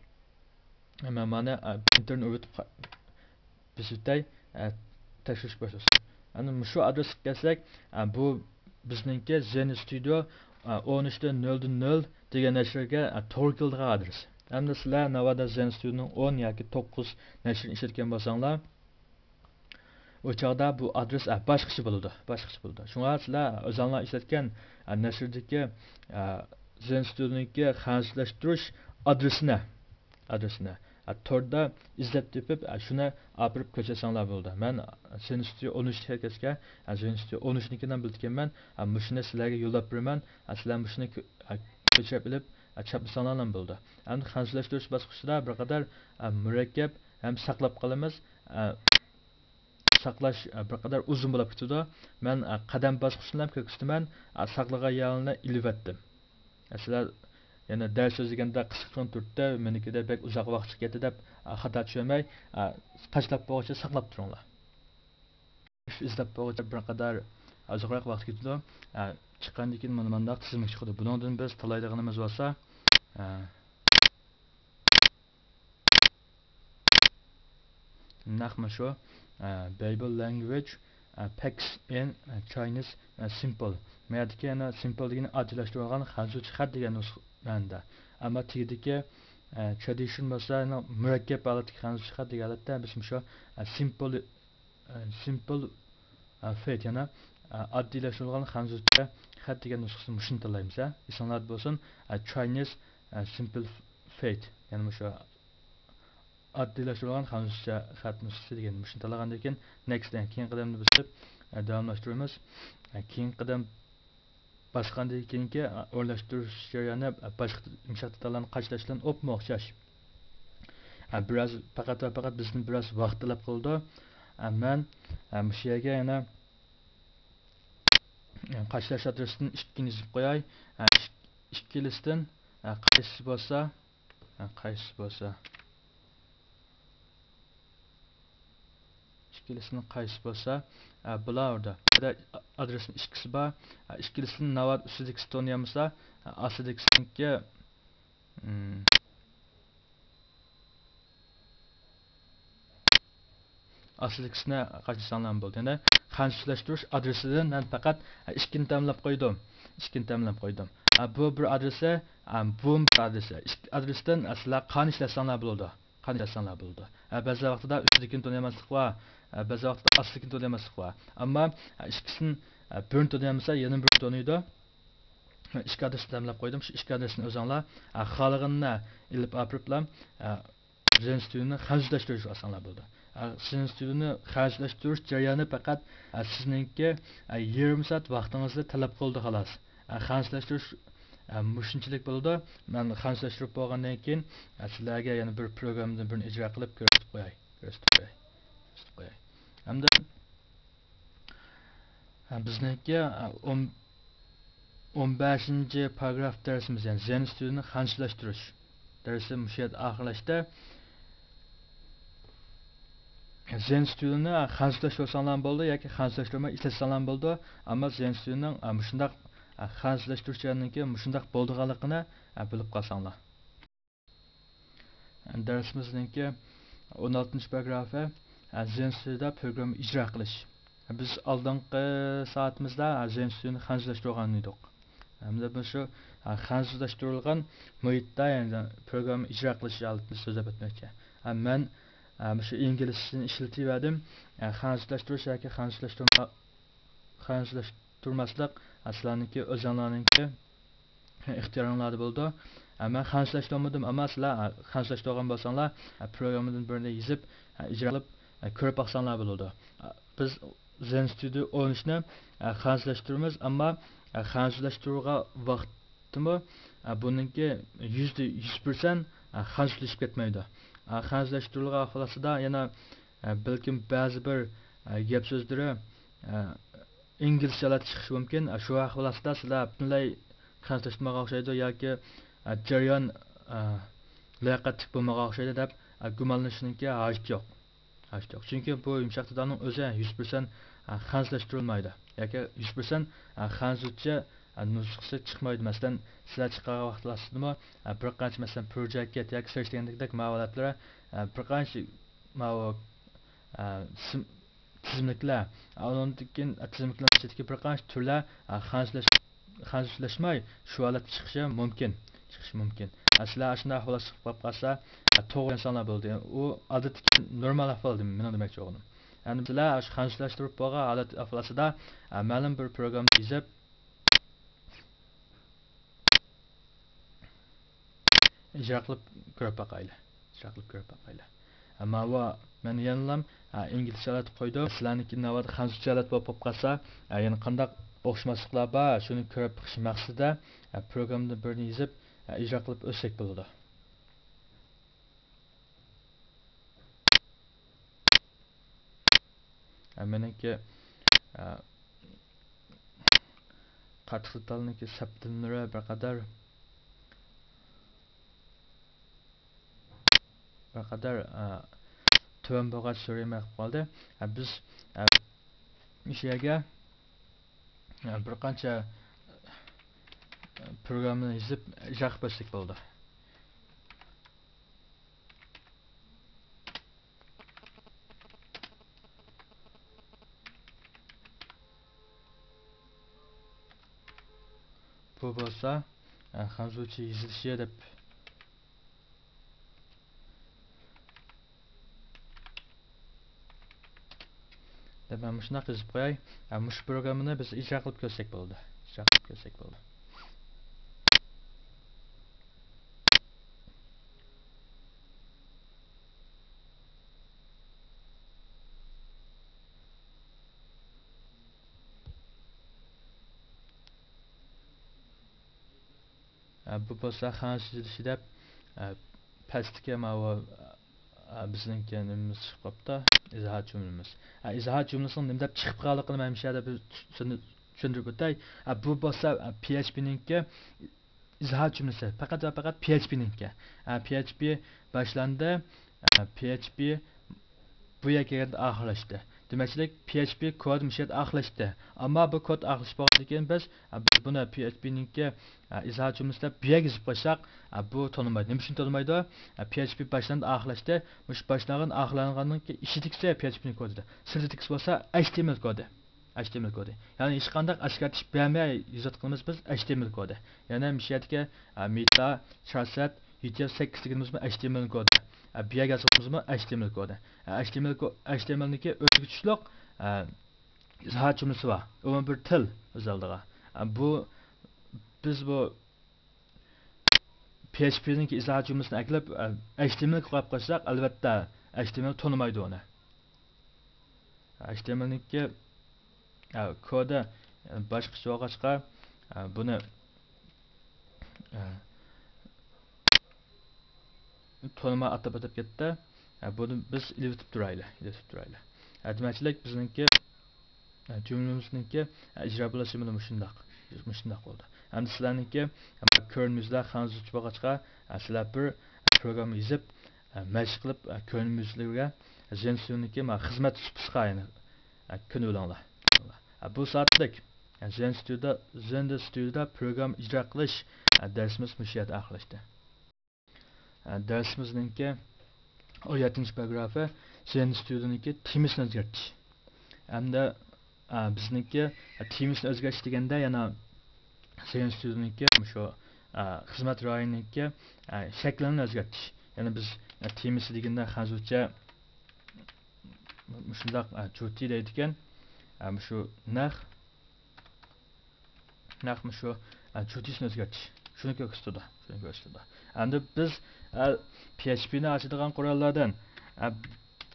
مەن مانا، ئە، پرىنتېرنى ئۆگىتىپ قا-، بېسىۋېتەي، ئە، تەكشۈرۈش باشلىسۇن. ئەنە مۇشۇ ئادرېسقا كەلسەك، ئە، بۇ بىزنىڭكى زېن ستۇدىيو، ئە، ئون ئۈچتىن نۆلدىن نۆل دېگەن نەشرگە، ئە، توغرا كېلىدىغان ئادرېس. ئەمدى سىلەر ناۋادا زېن ستۇدىيونىڭ ئون ياكى توققۇز نەشرىنى ئىشلەتكەن بولساڭلار، ئۇ چاغدا بۇ ئادرېس، ئە، باشقىچە بولىدۇ، باشقىچە بولىدۇ. شۇڭا سىلەر ئۆزۈڭلار ئىشلەتكەن، ئە، نەشردىكى، ئە، زېن ستۇدىيونىڭكى خەنزۇچىلاشتۇرۇش ئادرېسىنى، ئادرېسىنى، ئە، توردا ئىزدەپ تېپىپ، ئە، شۇنى ئاپىرىپ كۆرسەتسەڭلار بولىدۇ. مەن زېن ستۇدىيو ئون ئۈچكە كەلسەك، ئە، زېن ستۇدىيو ئون ئۈچنىڭكىنى بىلىدىكەنمەن، ئە، مۇشۇنى سىلەرگە يوللاپ بېرىمەن، ئە، سىلەر مۇشۇنى كۆ-، ئە، كۆچۈرۈپ ئېلىپ، ئە، چاپلىساڭلارلا بولىدۇ. ئەمدى خەنزۇچىلاشتۇرۇش باسقۇچىدا بىر قەدەر، ئە، مۇرەككەپ ھەم ساقلاپ قالىمىز. ئە، ساقلاش، ئە، بىر قەدەر ئۇزۇن بولۇپ كېتىدۇ. مەن، ئە، قەدەم باسقۇچىنى ھەم كۆرسىتىمەن، ئە، ساقلىغان يەرلىرىنى ئېلىۋەتتىم. سىلەر يەنە دەرس سۆزلىگەندە قىسقىچە تۇرۇپتۇ، مېنىڭكىدە بەك ئۇزاق ۋاقىت كېتىدۇ دەپ، ئا، خاتا چۈشەنمەي، ئا، قاچىلاپ بولغۇچە ساقلاپ تۇرۇڭلار. ئىزدەپ بولغۇچە بىر قەدەر ئازراق ۋاقىت كېتىدۇ. ئا، چىققاندىن كېيىن مانا مانداق تىزىملىك چىقىدۇ. بۇنىڭدىن بىز تاللايدىغىنىمىز بولسا، ئا، نەق مۇشۇ، ئە، بەيبىل لانگۋېج، ئە، پەكس ئىن، ئە، چاينىز، ئە، سىمپل. مەيەردىكى يەنە سىمپل دېگىنى ئاددىيلاشتۇرۇلغان خەنزۇچە خەت دېگەن نۇسخا مەنىدە. ئەمما تېگىدىكى، ئە، ترادىشن بولسا يەنە مۇرەككەپ ھالەتتىكى خەنزۇچە خەت دېگەن ھالەتتە بىز مۇشۇ، ئە، سىمپل، ئە، سىمپل، ئە، فەيت يەنە، ئە، ئاددىيلاشتۇرۇلغان خەنزۇچە خەت دېگەن نۇسخىسىنى مۇشۇنى تاللايمىز، ئە. ئېسىڭلاردا بولسۇن، ئە، چاينىز، ئە، سىمپل فەيت. يەنە مۇشۇ ئاددىيلاشتۇرۇلغان خەنزۇچە خەت نۇسخىسى دېگەن مۇشۇنى تاللىغاندىن كېيىن، نېكىست دېگەن كېيىنكى قەدەمنى بېسىپ، ئە، داۋاملاشتۇرىمىز. ئە، كېيىنكى قەدەم باسقاندىن كېيىنكى، ئە، ئورۇنلاشتۇرۇش جەريانى، ئە، باشقا يۇمشاق دېتاللارنى قاچىلاشتىن ئوپمۇ ئوخشاش. ئە، بىراز، پەقەت ۋە پەقەت بىزدىن بىراز ۋاقىت تەلەپ قىلىدۇ. ئە، مەن، ئە، مۇشۇ يەرگە يەنە، ئە، قاچىلاش ئادرېسىدىن ئىككىنى يېزىپ قوياي. ئە، ئىك-، ئىككىلىسىدىن، ئە، قايسىسى بولسا، ھە، قايسىسى بولسا، ئىككىلىسىنىڭ قايسىسى بولسا، ھە، بۇلار ئوردا. ئادرېسنىڭ ئىككىسى بار. ھە، ئىككىلىسىنىڭ ناۋادا ئۈستىدىكىسى تونۇيالمىسا، ھە، ئاستىدىكىسىنىڭكى، ئىم، ئاستىدىكىسىنى قاچىلىساڭلارمۇ بولىدۇ. يەنى خەنزۇچىلاشتۇرۇش ئادرېسىدىن مەن پەقەت ئىككىنى تەمىنلەپ قويدۇم. ئىككىنى تەمىنلەپ قويدۇم. ئا، بۇ بىر ئادرېسى، ئا، بۇمۇ بىر ئادرېسى. ئىككى ئادرېستىن، ئا، سىلەر قانچە ئىشلەتسەڭلار بولىدۇ. قانچە ئىشلەتسەڭلار بولىدۇ. ئا، بەزى ۋاقتىدا ئۈستىدىكىنى تونۇيالماسلىق بار. ئا، بەزى ۋاقتىدا ئاستىدىكىنى تونۇيالماسلىق بار. ئەمما، ئا، ئىككىسىنى، ئا، بىرىنى تونۇيالمىسا، يەنە بىرىنى تونۇيدۇ. ئىككى ئادرېسنى تەمىنلەپ قويدۇم. شۇ ئىككى ئادرېسنى ئۆزۈڭلار، ئا، خالىغىنىنى ئېلىپ ئاپىرىپلا، ئا، زېنستۇدىيونى خەنزۇچىلاشتۇرۇشقا ئالساڭلار بولىدۇ. ئا، زېنستۇدىيونى خەنزۇچىلاشتۇرۇش جەريانى پەقەت، ئا، سىزنىڭكى، ئا، يېرىم سائەت ۋاقتىڭىزنى تەلەپ قىلىدۇ، خالاس. ئا، خەنزۇچىلاشتۇرۇش، ئا، مۇشۇنچىلىك بولىدۇ. مەن خەنزۇچىلاشتۇرۇپ بولغاندىن كېيىن، ئا، سىلەرگە يەنە بىر پروگراممىدىن بىرنى ئىجرا قىلىپ كۆرسىتىپ قوياي. كۆرسىتىپ قوياي. كۆرسىتىپ قوياي. ھەمدە ھە، بىزنىڭكى، ئە، ئون، ئون بەشىنچى پاراگراف دەرسىمىز، يەنى زېنستۇدىيونى خەنزۇچىلاشتۇرۇش دەرسى مۇشۇ يەردە ئاخىرلاشتى. زېنستۇدىيونى خەنزۇچىلاشتۇرساڭلارمۇ بولىدۇ ياكى خەنزۇچىلاشتۇرماي ئىشلەتسەڭلارمۇ بولىدۇ. ئەمما زېنستۇدىيونىڭ، ئە، مۇشۇنداق، ئە، خەنزۇچىلاشتۇرۇش جەريانىدىكى مۇشۇنداق بولىدىغانلىقىنى، ئە، بىلىپ قالساڭلار. دەرسىمىزنىڭكى ئون ئالتىنچى پاراگرافى، زېنستۇدىيودا پروگرامما ئىجرا قىلىش. بىز ئالدىنقى سائىتىمىزدا زېنستۇدىيونى خەنزۇلاشتۇرغان ئىدۇق. ھەمدە بۇ شۇ خەنزۇلاشتۇرۇلغان مۇھىتتا، يەنى پروگرامما ئىجرا قىلىش ھالىتىنى سۆزلەپ ئۆتمەكچى. مەن مۇشۇ ئىنگلىزچىنى ئىشلىتىۋەردىم. خەنزۇلاشتۇرۇش ياكى خەنزۇلاشتۇرما-، خەنزۇلاشتۇرماسلىق، سىلەرنىڭكى، ئۆزۈڭلارنىڭكى ئىختىيارىڭلاردا بولىدۇ. مەن خەنزۇلاشتۇرمىدىم، ئەمما سىلەر خەنزۇلاشتۇرغان بولساڭلار، پروگراممىدىن بىرنى يېزىپ، ئىجرا قىلىپ، كۆرۈپ باقساڭلار بولىدۇ. بىز زېنستۇدىيو ئون ئۈچنى خەنزۇلاشتۇرىمىز، ئەمما خەنزۇلاشتۇرغان ۋاقىتتىمۇ بۇنىڭكى يۈزدە يۈز پىرسەنت خەنزۇلىشىپ كەتمەيدۇ. خەنزۇلاشتۇرۇلغان ئەھۋال ئاستىدا يەنە، بەلكىم بەزى بىر گەپ سۆزلىرى ئىنگلىزچە ھالەتتە چىقىشى مۇمكىن. شۇ ئەھۋال ئاستىدا سىلەر پۈتۈنلەي خەنزۇلاشمىغان ئوخشايدۇ ياكى، ئە، جەريان، ئە، لاياقەتلىك بولمىغان ئوخشايدۇ دەپ، ئە، گۇمانلىنىشنىڭكى ھاجىتى يوق. ھاجىتى يوق. چۈنكى بۇ يۇمشاق دېتالنىڭ ئۆزى يۈز پىرسەنت، ئە، خەنزۇلاشتۇرۇلمايدۇ. ياكى يۈز پىرسەنت، ئە، خەنزۇچە، ئە، نۇسخىسى چىقمايدۇ. مەسىلەن، سىلەر چىقارغان ۋاقىتلار ئاستىدىمۇ، ئە، بىر قانچە، مەسىلەن، پروجېكت ياكى سېرچ دېگەندەك ماۋۇ ھالەتلەر، ئە، بىر قانچە ماۋۇ، ئە، سىم-، تىزىملىكلەر. ئۇنىڭدىن كېيىن تىزىملىكلەرنىڭ ئىچىدىكى بىر قانچە تۈرلەر، ئە، خەنزۇلەش-، خەنزۇلاشماي شۇ ھالەتتە چىقىشى مۇمكىن. چىقىشى مۇمكىن. ئە، سىلەر ئاشۇنداق ئەھۋال ئاستىدا قېلىپ قالسا، ئە، توغرا ئۆگەنسەڭلار بولدى. ئۇ ئادەتتىكى نورمال ئەھۋال دېمە-، مېنىڭ دېمەكچى بولغىنىم. يەنى سىلەر ئاشۇ خەنزۇلاشتۇرۇپ بولغان ھالەت ئەھۋال ئاستىدا، ئە، مەلۇم بىر پروگرامما يېزىپ، ئىجرا قىلىپ كۆرۈپ باقايلى. ئىجرا قىلىپ كۆرۈپ باقايلى. ماۋۇ مەن يەنىلا، ئە، ئىنگلىزچە ھالەتتە قويدۇم. سىلەرنىڭكى ناۋادا خەنزۇچە ھالەت بولۇپ قالسا، ئە، يەنە قانداق ئوخشىماسلىقلار بار، شۇنى كۆرۈپ بېقىش مەقسىتىدە، ئە، پروگراممىدىن بىرنى يېزىپ، ئە، ئىجرا قىلىپ ئۆتسەك بولىدۇ. ئە، مېنىڭكى، ئە، قاتتىق دېتالنىڭكى سەپتىن نۇرى بىر قەدەر بىر قەدەر، ئە، تۆۋەن بولغاچ سۈرۈلمەي قېلىپ قالدى. ئە، بىز، ئە، مۇشۇ يەرگە، ئە، بىر قانچە، ئە، پروگراممىنى يېزىپ ئىجرا قىلىپ كۆرسەك بولىدۇ. بۇ بولسا، ئە، خەنزۇچە يېزىلىشى دەپ، دەپ مەن مۇشۇنداق يېزىپ قوياي. ئە، مۇشۇ پروگراممىنى بىز ئىجرا قىلىپ كۆرسەك بولىدۇ. ئىجرا قىلىپ كۆرسەك بولىدۇ. ئە، بۇ بولسا خەنزۇچە يېزىلىشى دەپ، ئە، پەستىكى ماۋۇ، ئە، بىزنىڭكى نېمىمىز چىقىپ قاپتۇ، ئىزاھات جۈملىمىز. ئە، ئىزاھات جۈملىسىنىڭ نېمە دەپ چىقىپ قالغانلىقىنى مەن مۇشۇ يەردە بىر چۈشەندۈرۈپ ئۆتەي. ئە، بۇ بولسا، ئە، پي ئېچ پىنىڭكى ئىزاھات جۈملىسى، پەقەت ۋە پەقەت پي ئېچ پىنىڭكى. ئە، پي ئېچ پى باشلاندى، ئە، پي ئېچ پى بۇ يەرگە كەلگەندە ئاخىرلاشتى. دېمەكچىلىك، پي ئېچ پى كود مۇشۇ يەردە ئاخىرلاشتى. ئەمما بۇ كود ئاخىرلىشىپ بولغاندىن كېيىن بىز، ئە، بىز بۇنى پي ئېچ پىنىڭكى، ئە، ئىزاھات جۈملىسى دەپ بۇ يەرگە يېزىپ قويساق، ئە، بۇ تونۇمايدۇ. نېمە ئۈچۈن تونۇمايدۇ؟ ئە، پي ئېچ پى باشلاندى، ئاخىرلاشتى. مۇشۇ باشلانغان، ئاخىرلانغاننىڭكى ئىچىدىكىسى پي ئېچ پىنىڭ كودى. سىرتىدىكىسى بولسا ئەچ تى ئېم ئېل كودى. ئەچ تى ئېم ئېل كودى. يەنى ھېچقانداق ئەسكەرتىش بەرمەي يېزىۋاتقىنىمىز بىز ئەچ تى ئېم ئېل كودى. يەنى مۇشۇ يەردىكى، ئە، مېتا، چار سەت، يۈز سەككىز دېگىنىمىزمۇ ئەچ تى ئېم ئېل كودى. ئە، بۇ يەرگە يازغىنىمىزمۇ ئەچ تى ئېم ئېل كودى. ئە، ئەچ تى ئېم ئېل كو-، ئەچ تى ئېم ئېلنىڭكى ئۆزىگە تۇتۇشلۇق، ئە، ئىزاھات جۈملىسى بار. ئۇمۇ بىر تىل ئۆز ئالدىغا. ئە، بۇ، بىز بۇ پي ئېچ پىنىڭكى ئىزاھات جۈملىسىنى ئەكىلىپ، ئە، ئەچ تى ئېم ئېلگە قويۇپ قويساق، ئەلۋەتتە، ئەچ تى ئېم ئېل تونۇمايدۇ ئۇنى. ئەچ تى ئېم ئېلنىڭكى، ئە، كودى، ئە، باشقىچە بولغاچقا، ئە، بۇنى، ئە، تونۇما ئاتاپ ئۆتۈپ كەتتى. ئە، بۇنى بىز ئېلىۋېتىپ تۇرايلى، ئېلىۋېتىپ تۇرايلى. ئە، دېمەكچىلىك بىزنىڭكى، ئە، جۈملىمىزنىڭكى، ئە، ئىجرا بولۇشى مانا مۇشۇنداق، مۇشۇنداق بولدى. ئەمدى سىلەرنىڭكى، ئە، كۆرۈنمىسىلەر خەنزۇچە بولغاچقا، ئە، سىلەر بىر، ئە، پروگرامما يېزىپ، ئە، مەشىق قىلىپ، ئە، كۆرۈنمىسىلەرگە زېن ستۇدىيونىڭكى، مانا، خىزمەت سۇپىسىغا، يەنى، ئە، كۆنۈۋېلىڭلار. ئە، بۇ سائەتلىك، ئە، زېن ستۇدىيودا، زېن ستۇدىيودا پروگرامما ئىجرا قىلىش، ئە، دەرسىمىز مۇشۇ يەردە ئاخىرلاشتى. ئە، دەرسىمىزنىڭكى ئون يەتتىنچى پاراگرافى زېن ستۇدىيونىڭكى تېمىسىنى ئۆزگەرتىش. ئەمدى، ئە، بىزنىڭكى، ئە، تېمىسىنى ئۆزگەرتىش دېگەندە يەنە زېن ستۇدىيونىڭكى مۇشۇ، ئە، خىزمەت رايونىنىڭكى، ئە، شەكلىنى ئۆزگەرتىش. يەنى بىز، ئە، تېمىسى دېگەندە خەنزۇچە مۇشۇنداق، ئە، جۇتى دەيدىكەن. ئە، مۇشۇ نەق نەق مۇشۇ، ئە، جۇتىسىنى ئۆزگەرتىش. شۇنى كۆرسىتىدۇ. شۇنى كۆرسىتىدۇ. ئەمدى بىز، ئە، پي ئېچ پىنى ئاچىدىغان قوراللاردىن، ئە،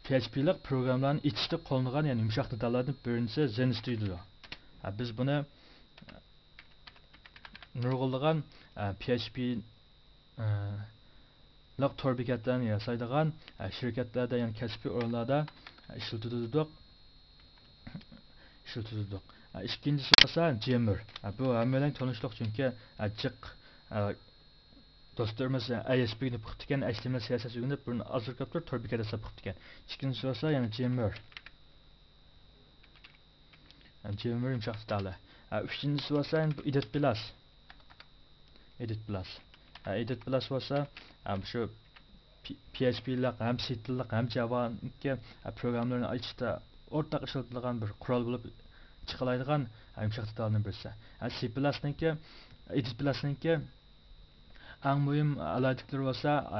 پي ئېچ پىلىق پروگراممىلاردىن ئېچىشتا قوللىنىدىغان، يەنى يۇمشاق دېتاللاردىن بىرىنچىسى زېن ستۇدىيو. ئە، بىز بۇنى نۇرغۇنلىغان، ئە، پي ئېچ پى، ئە، لىق تور بېكەتلەرنى ياسايدىغان، ئە، شىركەتلەردە، يەنى كەسپىي ئورۇنلاردا، ئە، ئىشلىتىدۇق. ئىشلىتىدۇق. ئە، ئىككىنچىسى بولسا جېممېر. ئە، بۇ ھەممەيلەنگە تونۇشلۇق، چۈنكى، ئە، جىق، ئە، دوستلىرىمىز ئاي ئېس پىنى ئوقۇپتىكەن، ئەچ تى ئېم ئېل سى ئېس ئېس ئۆگىنىپ، بۇرۇن ئازراق كۆپتۇر تور بېكەت ياساپ بوپتىكەن. ئىككىنچىسى بولسا يەنە جېممېر. جېممېر يۇمشاق دېتالى. ئە، ئۈچىنچىسى بولسا يەنە بۇ ئېدىت پىلاس. ئېدىت پىلاس. ئە، ئېدىت پىلاس بولسا، ئە، شۇ پي-، پي ئېچ پىلىق ھەم سىتىللىق ھەم جاۋانىڭكى، ئە، پروگراممىلىرىنى ئېچىشتا ئورتاق ئىشلىتىدىغان بىر قورال بولۇپ چىقالايدىغان، ئە، يۇمشاق دېتالنىڭ بىرسى. ئە، سى پىلاسنىڭكى، ئېدىت پىلاسنىڭكى ئەڭ مۇھىم ئالاھىدىلىكلىرى بولسا، ئە،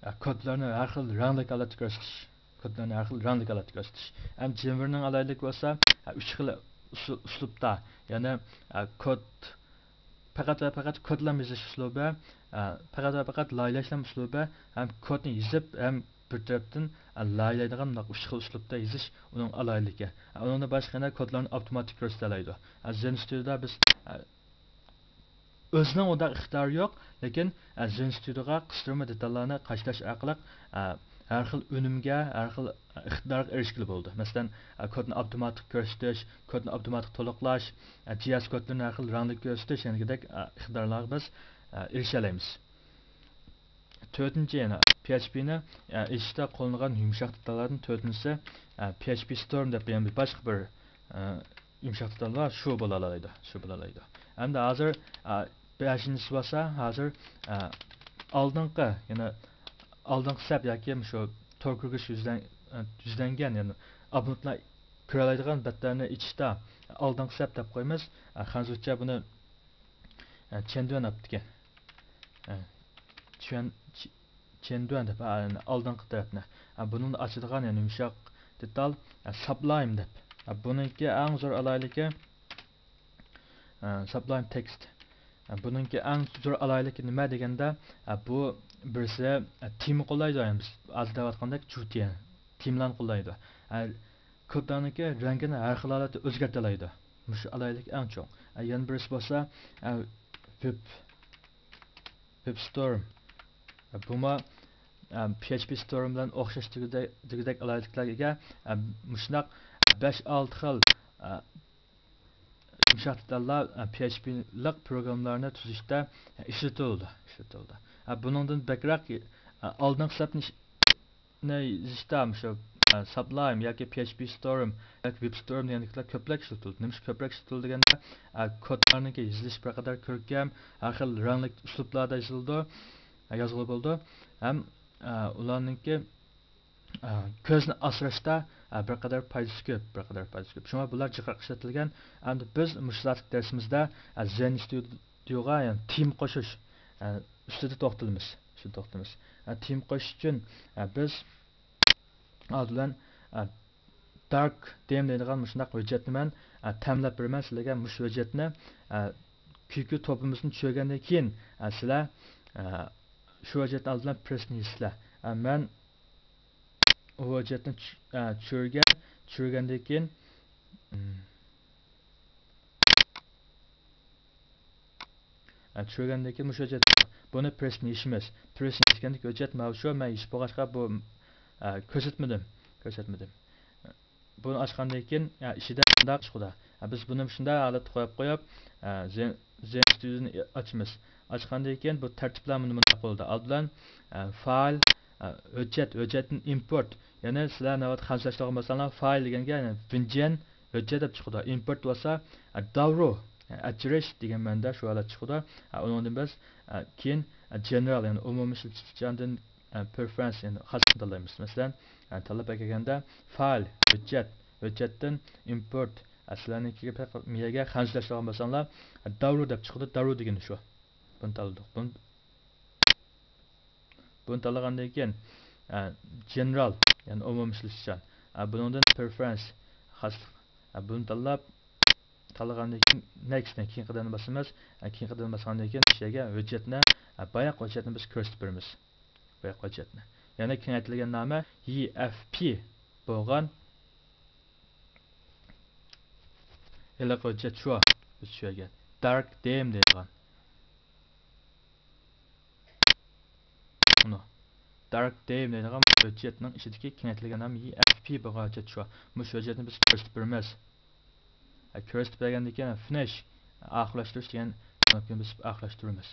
ئە، كودلارنى ھەر خىل رەڭلىك ھالەتتە كۆرسىتىش. كودلارنى ھەر خىل رەڭلىك ھالەتتە كۆرسىتىش. ھەم جېممېرنىڭ ئالاھىدىلىكى بولسا، ئە، ئۈچ خىل ئۇسۇ-، ئۇسلۇبتا، يەنى، ئە، كود، پەقەت ۋە پەقەت كودلام يېزىش ئۇسلۇبى، ئە، پەقەت ۋە پەقەت لايىھەلەشلەم ئۇسلۇبى ھەم كودنى يېزىپ ھەم بىر تەرەپتىن، ئە، لايىھەلەيدىغان مۇنداق ئۈچ خىل ئۇسلۇبتا يېزىش ئۇنىڭ ئالاھىدىلىكى. ئە، ئۇنىڭدىن باشقا يەنە كودلارنى ئاپتوماتىك كۆرسىتەلەيدۇ. ئە، زېن ستۇدىيودا بىز، ئە، ئۆزىنىڭ ئۇنداق ئىقتىدارى يوق، لېكىن، ئە، زېن ستۇدىيوغا قىستۇرما دېتاللارنى قاچىلاش ئارقىلىق، ئە، ھەر خىل ئۈنۈمگە، ھەر خىل ئىقتىدارغا ئېرىشكىلى بولىدۇ. مەسىلەن، ئە، كودنى ئاپتوماتىك كۆرسىتىش، كودنى ئاپتوماتىك تولۇقلاش، ئە، جىي ئېس كودلىرىنى ھەر خىل رەڭلىك كۆرسىتىش، يەنە دېگۈدەك، ئە، ئىقتىدارلارغا بىز، ئە، ئېرىشەلەيمىز. تۆتىنچى يەنە، پي ئېچ پىنى ئېچىشتا قوللىنىدىغان يۇمشاق دېتاللاردىن تۆتىنچىسى، پي ئېچ پى ستورم دەپ يەنە بىر باشقا بىر يۇمشاق دېتال بار، شۇ بولالايدۇ، شۇ بولالايدۇ. ئەمدى ھازىر بەشىنچىسى بولسا، ھازىر ئالدىنقى، يەنى ئالدىنقى سەپ ياكى شۇ تور كۆرگۈچ يۈزلەنگەن، يەنى ئابونېنتلار كۆرەلەيدىغان بەتلەرنى ئېچىشتا ئالدىنقى سەپ دەپ قويىمىز. خەنزۇچە بۇنى چيەندۈەن ئاپتىكەن. چيەن، چيەندۈەن دەپ، ئالدىنقى تەرەپنى. بۇنىڭدا ئاچىدىغان يەنە يۇمشاق دېتال، سابلايم دەپ. بۇنىڭكى ئەڭ زور ئالاھىدىلىكى، سابلايم تېكىست. بۇنىڭكى ئەڭ زور ئالاھىدىلىكى نېمە دېگەندە، بۇ بىرسى تېما قوللايدۇ، يەنى بىز ھازىر دەۋاتقاندەك جۇتيەن تېمىلارنى قوللايدۇ. كودلارنىڭكى رەڭگىنى ھەر خىل ھالەتتە ئۆزگەرتەلەيدۇ. مۇشۇ ئالاھىدىلىك ئەڭ چوڭ. يەنە بىرسى بولسا، ۋېب، ۋېب ستورم. بۇمۇ پي ئېچ پى ستورم بىلەن ئوخشاش دېگۈدەك، دېگۈدەك ئالاھىدىلىكلەرگە ئىگە. مۇشۇنداق بەش ئالتە خىل يۇمشاق دېتاللار پي ئېچ پىلىق پروگراممىلارنى تۈزۈشتە ئىشلىتىلىدۇ، ئىشلىتىلىدۇ. بۇنىڭدىن بەكرەك ئالدىنقى سەپنى ئىش-، نى يېزىشتا مۇشۇ سابلايم ياكى پي ئېچ پى ستورم ياكى ۋېب ستورم دېگەندەكلەر كۆپرەك ئىشلىتىلىدۇ. نېمىشقا كۆپرەك ئىشلىتىلىدۇ دېگەندە، كودلارنىڭكى يېزىلىشى بىر قەدەر كۆركەم، ھەر خىل رەڭلىك ئۇسلۇبلاردا يېزىلىدۇ، يازغىلى بولىدۇ. ھەم ئۇلارنىڭكى كۆزنى ئاسراشتا بىر قەدەر پايدىسى كۆپ، بىر قەدەر پايدىسى كۆپ. شۇڭا بۇلار جىقراق ئىشلىتىلگەن. ئەمدى بىز مۇشۇ زاتلىق دەرسىمىزدە زېن ستۇدىيوغا، يەنى تېما قوشۇش ئۈستىدە توختىلىمىز، ئۈستىدە توختىلىمىز. تېما قوشۇش ئۈچۈن بىز ئالدى بىلەن دارك دېم دەيدىغان مۇشۇنداق ھۆججەتنى مەن تەمىنلەپ بېرىمەن سىلەرگە. مۇشۇ ھۆججەتنى، كيۇكيۇ توپلىمىسىنى چۈشۈرگەندىن كېيىن، سىلەر شۇ ھۆججەتنى ئالدى بىلەن پرېسنى يېزىسىلەر. مەن ئۇ ھۆججەتنى چۈ-، ئە، چۈشۈرگەن، چۈشۈرگەندىن كېيىن، ئە، چۈشۈرگەندىن كېيىن مۇشۇ ھۆججەت، بۇنى پرېسنى يېشىمىز. پرېسنى يېشىگەندىكى ھۆججەت ماۋۇ شۇ، مەن يېشىپ بولغاچقا بۇ، ئە، كۆرسەتمىدىم، كۆرسەتمىدىم. بۇنى ئاچقاندىن كېيىن، ئە، ئىچىدە مۇنداق چىقىدۇ. ئە، بىز بۇنى شۇنداق ھالەتتە قويۇپ قويۇپ، ئە، زېن، زېن ستۇدىيونى ئاچىمىز. ئاچقاندىن كېيىن بۇ تەرتىپلەر مۇنداق بولىدۇ. ئالدى بىلەن، ئە، فايل، ئە، ھۆججەت، ھۆججەتتىن ئىمپورت. يەنى سىلەر ناۋادا خەنزۇچە ئىشلەتكەن بولساڭلار، فايل دېگەنگە، يەنى ۋېنجيەن ھۆججەت دەپ چىقىدۇ. ئىمپورت بولسا، ئە، داۋرۇ، ئەچىرىش دېگەن مەنىدە شۇ ھالەت چىقىدۇ. ئە، ئۇنىڭدىن بىز، ئە، كېيىن، ئە، جېنېرال، يەنى ئومۇمىي ئىشلىتىشچاندىن، ئە، پرېفېرېنس، يەنى خاسلىقنى تاللايمىز. مەسىلەن، ئە، تاللاپ ئەكەلگەندە فايل، ھۆججەت، ھۆججەتتىن ئىمپورت، ئە، سىلەرنىڭكىگە مىيەگە خەنزۇچە ئىشلەتكەن بولساڭلار، ئە، داۋرۇ دەپ چىقىدۇ، داۋرۇ دېگىنى شۇ. بۇنى تاللىدۇق. بۇنى، بۇنى تاللىغاندىن كېيىن، ئە، جېنېرال، يەنى ئومۇمىي ئىشلىتىشچان. ئە، بۇنىڭدىن پرېفېرېنس، خاسلىق. ئە، بۇنى تاللاپ، تاللىغاندىن كېيىن نېكىستنى، كېيىنقى قەدەمنى باسىمىز. ئە، كېيىنقى قەدەمنى باسقاندىن كېيىن مۇشۇ يەرگە ھۆججەتنى، ئە، باياق ھۆججەتنى بىز كۆرسىتىپ بېرىمىز. باياق ھۆججەتنى. يەنى كېڭەيتىلگەن نامى ئى ئەف پى بولغان ھېلىقى ھۆججەت شۇ، بىز چۈشۈرگەن دارك دېم دەيدىغان. مۇنۇ دارك دېم دەيدىغان ھۆججەتنىڭ ئىچىدىكى كېڭەيتىلگەن نامى ئى ئەف پى بولغان ھۆججەت شۇ. مۇشۇ ھۆججەتنى بىز كۆرسىتىپ بېرىمىز. كۆرسىتىپ بەرگەندىن كېيىن فىنىش، ئاخىرلاشتۇرۇش دېگەن كۇنۇپكىنى بېسىپ ئاخىرلاشتۇرىمىز.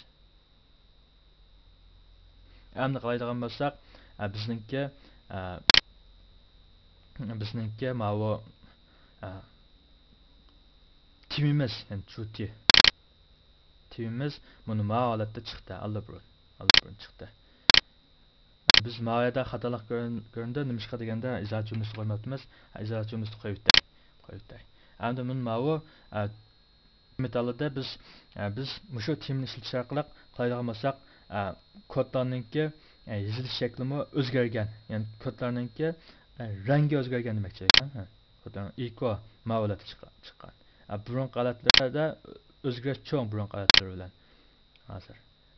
ئەمدى قارايدىغان بولساق، ئە، بىزنىڭكى، ئە، بىزنىڭكى ماۋۇ، ئە، تېمىمىز، يەنى جۇتى تېمىمىز مۇنۇ ماۋۇ ھالەتتە چىقتى، ئاللىبۇرۇن، ئاللىبۇرۇن چىقتى. بىز ماۋۇ يەردە خاتالىق كۆرۈن-، كۆرۈندى، نېمىشقا دېگەندە ئىزاھات جۈملىسىنى قويماپتىمىز. ئىزاھات جۈملىسىنى قويۇۋېتەي، قويۇۋېتەي. ئەمدى مۇنۇ ماۋۇ، ئە، مېتالىدا بىز، ئە، بىز مۇشۇ تېمىنى ئىشلىتىش ئارقىلىق قىلايدىغان بولساق، ئە، كودلارنىڭكى، ئە، يېزىلىش شەكلىمۇ ئۆزگەرگەن. يەنى كودلارنىڭكى، ئە، رەڭگى ئۆزگەرگەن دېمەكچى. ھە؟ كودلارنىڭ ئېكو ماۋۇ ھالەتتە چىققان، چىققان. ئە، بۇرۇنقى ھالەتلىرىدە ئۆزگىرىش چوڭ بۇرۇنقى ھالەتلىرى بىلەن. ھازىر.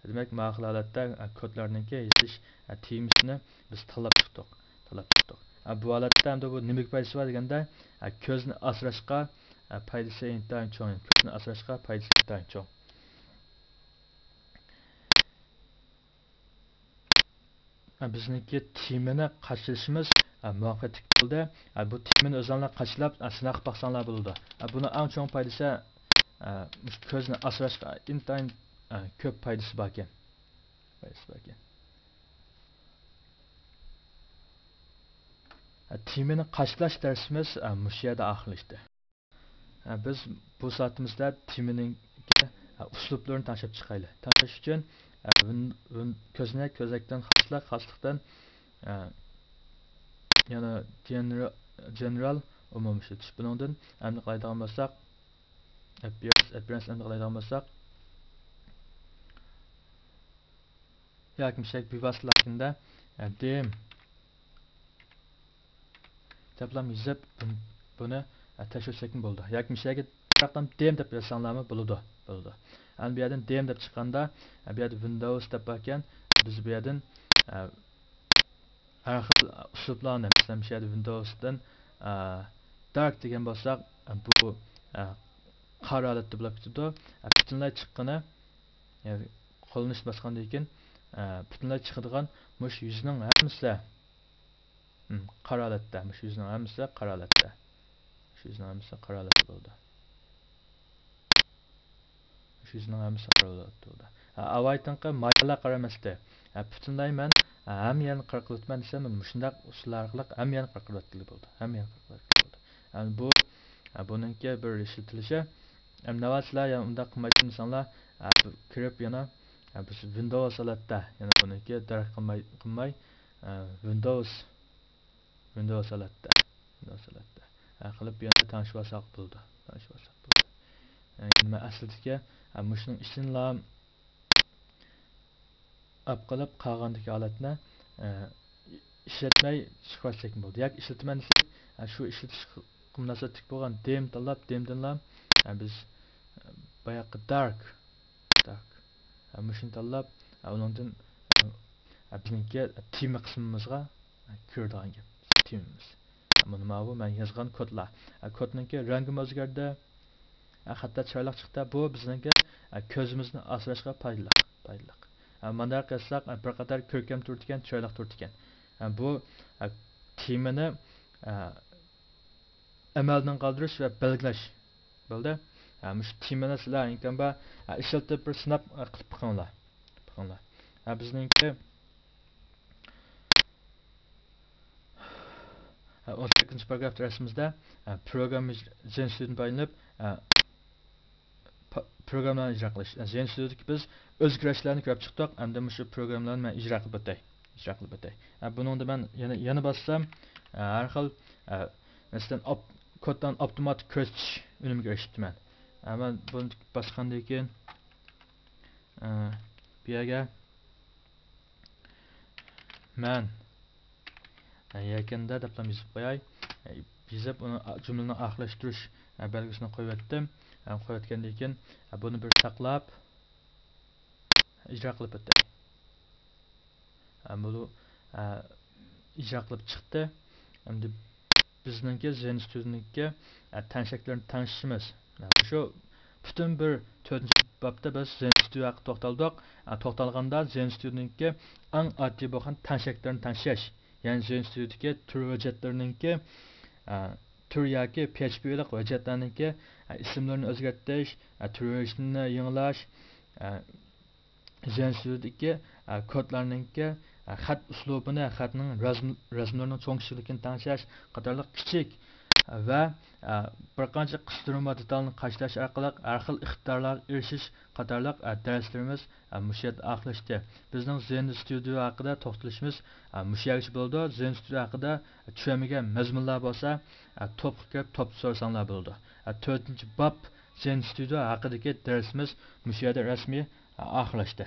دېمەك، ماۋۇ خىل ھالەتتە، ئە، كودلارنىڭكى يېزىلىش، ئە، تېمىسىنى بىز تاللاپ چىقتۇق. تاللاپ چىقتۇق. ئە، بۇ ھالەتتە ئەمدى بۇ نېمىگە پايدىسى بار دېگەندە، ئە، كۆزنى ئاسراشقا، ئە، پايدىسى ئىنتايىن چوڭ. كۆزنى ئاسراشقا پايدىسى ئىنتايىن چوڭ. ئە، بىزنىڭكى تېمىنى قاچىلىشىمىز، ئە، مۇۋەپپەقىيەتلىك بولدى. ئە، بۇ تېمىنى ئۆزۈڭلار قاچىلاپ، ئە، سىناپ باقساڭلار بولىدۇ. ئە، بۇنىڭ ئەڭ چوڭ پايدىسى، ئە، مۇشۇ كۆزنى ئاسراشقا ئىنتايىن، ئە، كۆپ پايدىسى باركەن. پايدىسى باركەن. تېمىنى قاچىلاش دەرسىمىز مۇشۇ يەردە ئاخىرلاشتى. بىز بۇ سائىتىمىزدە تېمىنىڭ ئۇسلۇبلىرىنى تەڭشەپ چىقايلى. تەڭشەش ئۈچۈن كۆزنەك، كۆزنەكتىن خاسلىق، خاسلىقتىن يەنە جېنېرال، ئومۇمىي ئىشلىتىش. بۇنىڭدىن ئەمدى قالايدىغان بولساق، ئەپپىيرەنس، ئەپپىيرەنس ئەمدى قالايدىغان بولساق، ياكى مۇشەك بىۋاسىتە لاگىندا دېم دەپلام يېزىپ، بۇنى تەكشۈرسەكمۇ بولىدۇ. ياكى مۇشەگە دېم دەپ يازساڭلارمۇ بولىدۇ، بولىدۇ. ئەمدى بۇ يەردىن دېم دەپ چىققاندا، بۇ يەردە ۋىندوۋس دەپ باركەن، بىز بۇ يەردىن ھەر خىل ئۇسلۇبلارنى، مەسىلەن، مۇشۇ يەردە ۋىندوۋستىن دارك دېگەن بولساق، بۇ قارا ھالەتتە بولۇپ كېتىدۇ. پۈتۈنلەي چىققىنى، يەنى قوللىنىش باسقاندىن كېيىن پۈتۈنلەي چىقىدىغان مۇشۇ يۈزنىڭ ھەممىسى قارا ھالەتتە، مۇشۇ يۈزنىڭ ھەممىسى قارا ھالەتتە. مۇشۇ يۈزنىڭ ھەممىسى قارا ھالەتتە بولىدۇ. مۇشۇ يۈزنىڭ ھەممىسى قارا ھالەتتە بولىدۇ. ئاۋايتىنقى مايالار قارا ئەمەستى. پۈتۈنلەي مەن ھەممە يەرنى قارا قىلىۋېتىمەن دېسەم، مۇشۇنداق ئۇسۇللار ئارقىلىق ھەممە يەرنى قارا قىلىۋەتكىلى بولىدۇ. ھەممە يەرنى قارا قىلىۋەتكىلى بولىدۇ. بۇ، بۇنىڭكى بىر ئىشلىتىلىشى. ناۋادا سىلەر يەنە ئۇنداق قىلمايتتىم دېسەڭلار، كىرىپ يەنە بىز ۋىندوۋس ھالەتتە، يەنە بۇنىڭكى دەرك قىلماي، قىلماي، ۋىندوۋس، ۋىندوۋس ھالەتتە، ۋىندوۋس ھالەتتە قىلىپ يەنە تەڭشىۋالساق بولىدۇ، تەڭشىۋالساق بولىدۇ. يەنى مەن ئەسلىدىكى مۇشۇنىڭ ئىچىدىنلا ئاپ قىلىپ، قالغاندىكى ھالەتنى ئىشلەتمەي چىقىۋەتسەكمۇ بولىدۇ. ياكى ئىشلىتىمەن دېسەك، شۇ ئىشلىتىشكە مۇناسىۋەتلىك بولغان دېم تاللاپ، دېمدىنلا بىز باياققى دارك، دارك مۇشۇنى تاللاپ، ئۇنىڭدىن بىزنىڭكى تېما قىسمىمىزغا كىرىدىغان گەپ، تېمىمىز. مانا ماۋۇ مەن يازغان كودلار. كودنىڭكى رەڭگىمۇ ئۆزگەردى. خەتلەر چىرايلىق چىقتى. بۇ بىزنىڭكى كۆزىمىزنى ئاسراشقا پايدىلىق، پايدىلىق. مانداق قىلساق بىر قەدەر كۆركەم تۇرىدىكەن، چىرايلىق تۇرىدىكەن. بۇ تېمىنى ئەمەلدىن قالدۇرۇش ۋە بەلگىلەش بولدى. مۇشۇ تېمىنى سىلەر ئىمكان بار ئىشلىتىپ بىر سىناپ قىلىپ بېقىڭلار، بېقىڭلار. بىزنىڭكى ئون سەككىزىنچى پاراگراف دەرسىمىزدە پروگرامما، زېن ستۇدىيەدىن پايدىلىنىپ پروگراممىلارنى ئىجرا قىلىش. زېن ستۇدىيەدىكى بىز ئۆزگىرىشلەرنى كۆرۈپ چىقتۇق. ئەمدى مۇشۇ پروگراممىلارنى مەن ئىجرا قىلىپ ئۆتەي. ئىجرا قىلىپ ئۆتەي. بۇنىڭدا مەن يەنە، يەنە باسسام، ھەر خىل، مەسىلەن، كودتىن ئاپتوماتىك كۆرسىتىش ئۈنۈمىگە ئېرىشىپتىمەن. مەن بۇنى باسقاندىن كېيىن، بۇ يەرگە مەن يەكەندە دەپلا يېزىپ قوياي. يېزىپ، ئۇنى جۈملىنى ئاخىرلاشتۇرۇش بەلگىسىنى قويۇۋەتتىم. قويۇۋەتكەندىن كېيىن، بۇنى بىر ساقلاپ، ئىجرا قىلىپ ئۆتەي. بۇ ئىجرا قىلىپ چىقتى. ئەمدى بىزنىڭكى زېن ستۇدىيەنىڭكى تەڭشەكلىرىنى تەڭشىشىمىز. مۇشۇ پۈتۈن بىر تۆتىنچى بابتا بىز زېن ستۇدىيە ھەققىدە توختالدۇق. توختالغاندا زېن ستۇدىيەنىڭكى ئەڭ ئاددىي بولغان تەڭشەكلىرىنى تەڭشەش، يەنى زېن ستۇدىيەدىكى تۈر ھۆججەتلىرىنىڭكى، تۈر ياكى پي ئېچ پىلىق ھۆججەتلەرنىڭكى ئىسىملىرىنى ئۆزگەرتىش، تۈر ھۆججىتىنى يېڭىلاش، زېن ستۇدىيەدىكى كودلارنىڭكى خەت ئۇسلۇبىنى، خەتنىڭ رەسىم، رەسىملىرىنىڭ چوڭ كىچىكلىكىنى تەڭشەش قاتارلىق كىچىك ۋە بىر قانچە قىستۇرما دېتالنى قاچىلاش ئارقىلىق ھەر خىل ئىقتىدارلارغا ئېرىشىش قاتارلىق دەرسلىرىمىز مۇشۇ يەردە ئاخىرلاشتى. بىزنىڭ زېن ستۇدىيە ھەققىدە توختىلىشىمىز مۇشۇ يەرگىچە بولىدۇ. زېن ستۇدىيە ھەققىدە چۈشەنمىگەن مەزمۇنلار بولسا، توپقا كىرىپ توپتا سورىساڭلار بولىدۇ. تۆتىنچى باب، زېن ستۇدىيە ھەققىدىكى دەرسىمىز مۇشۇ يەردە رەسمىي ئاخىرلاشتى.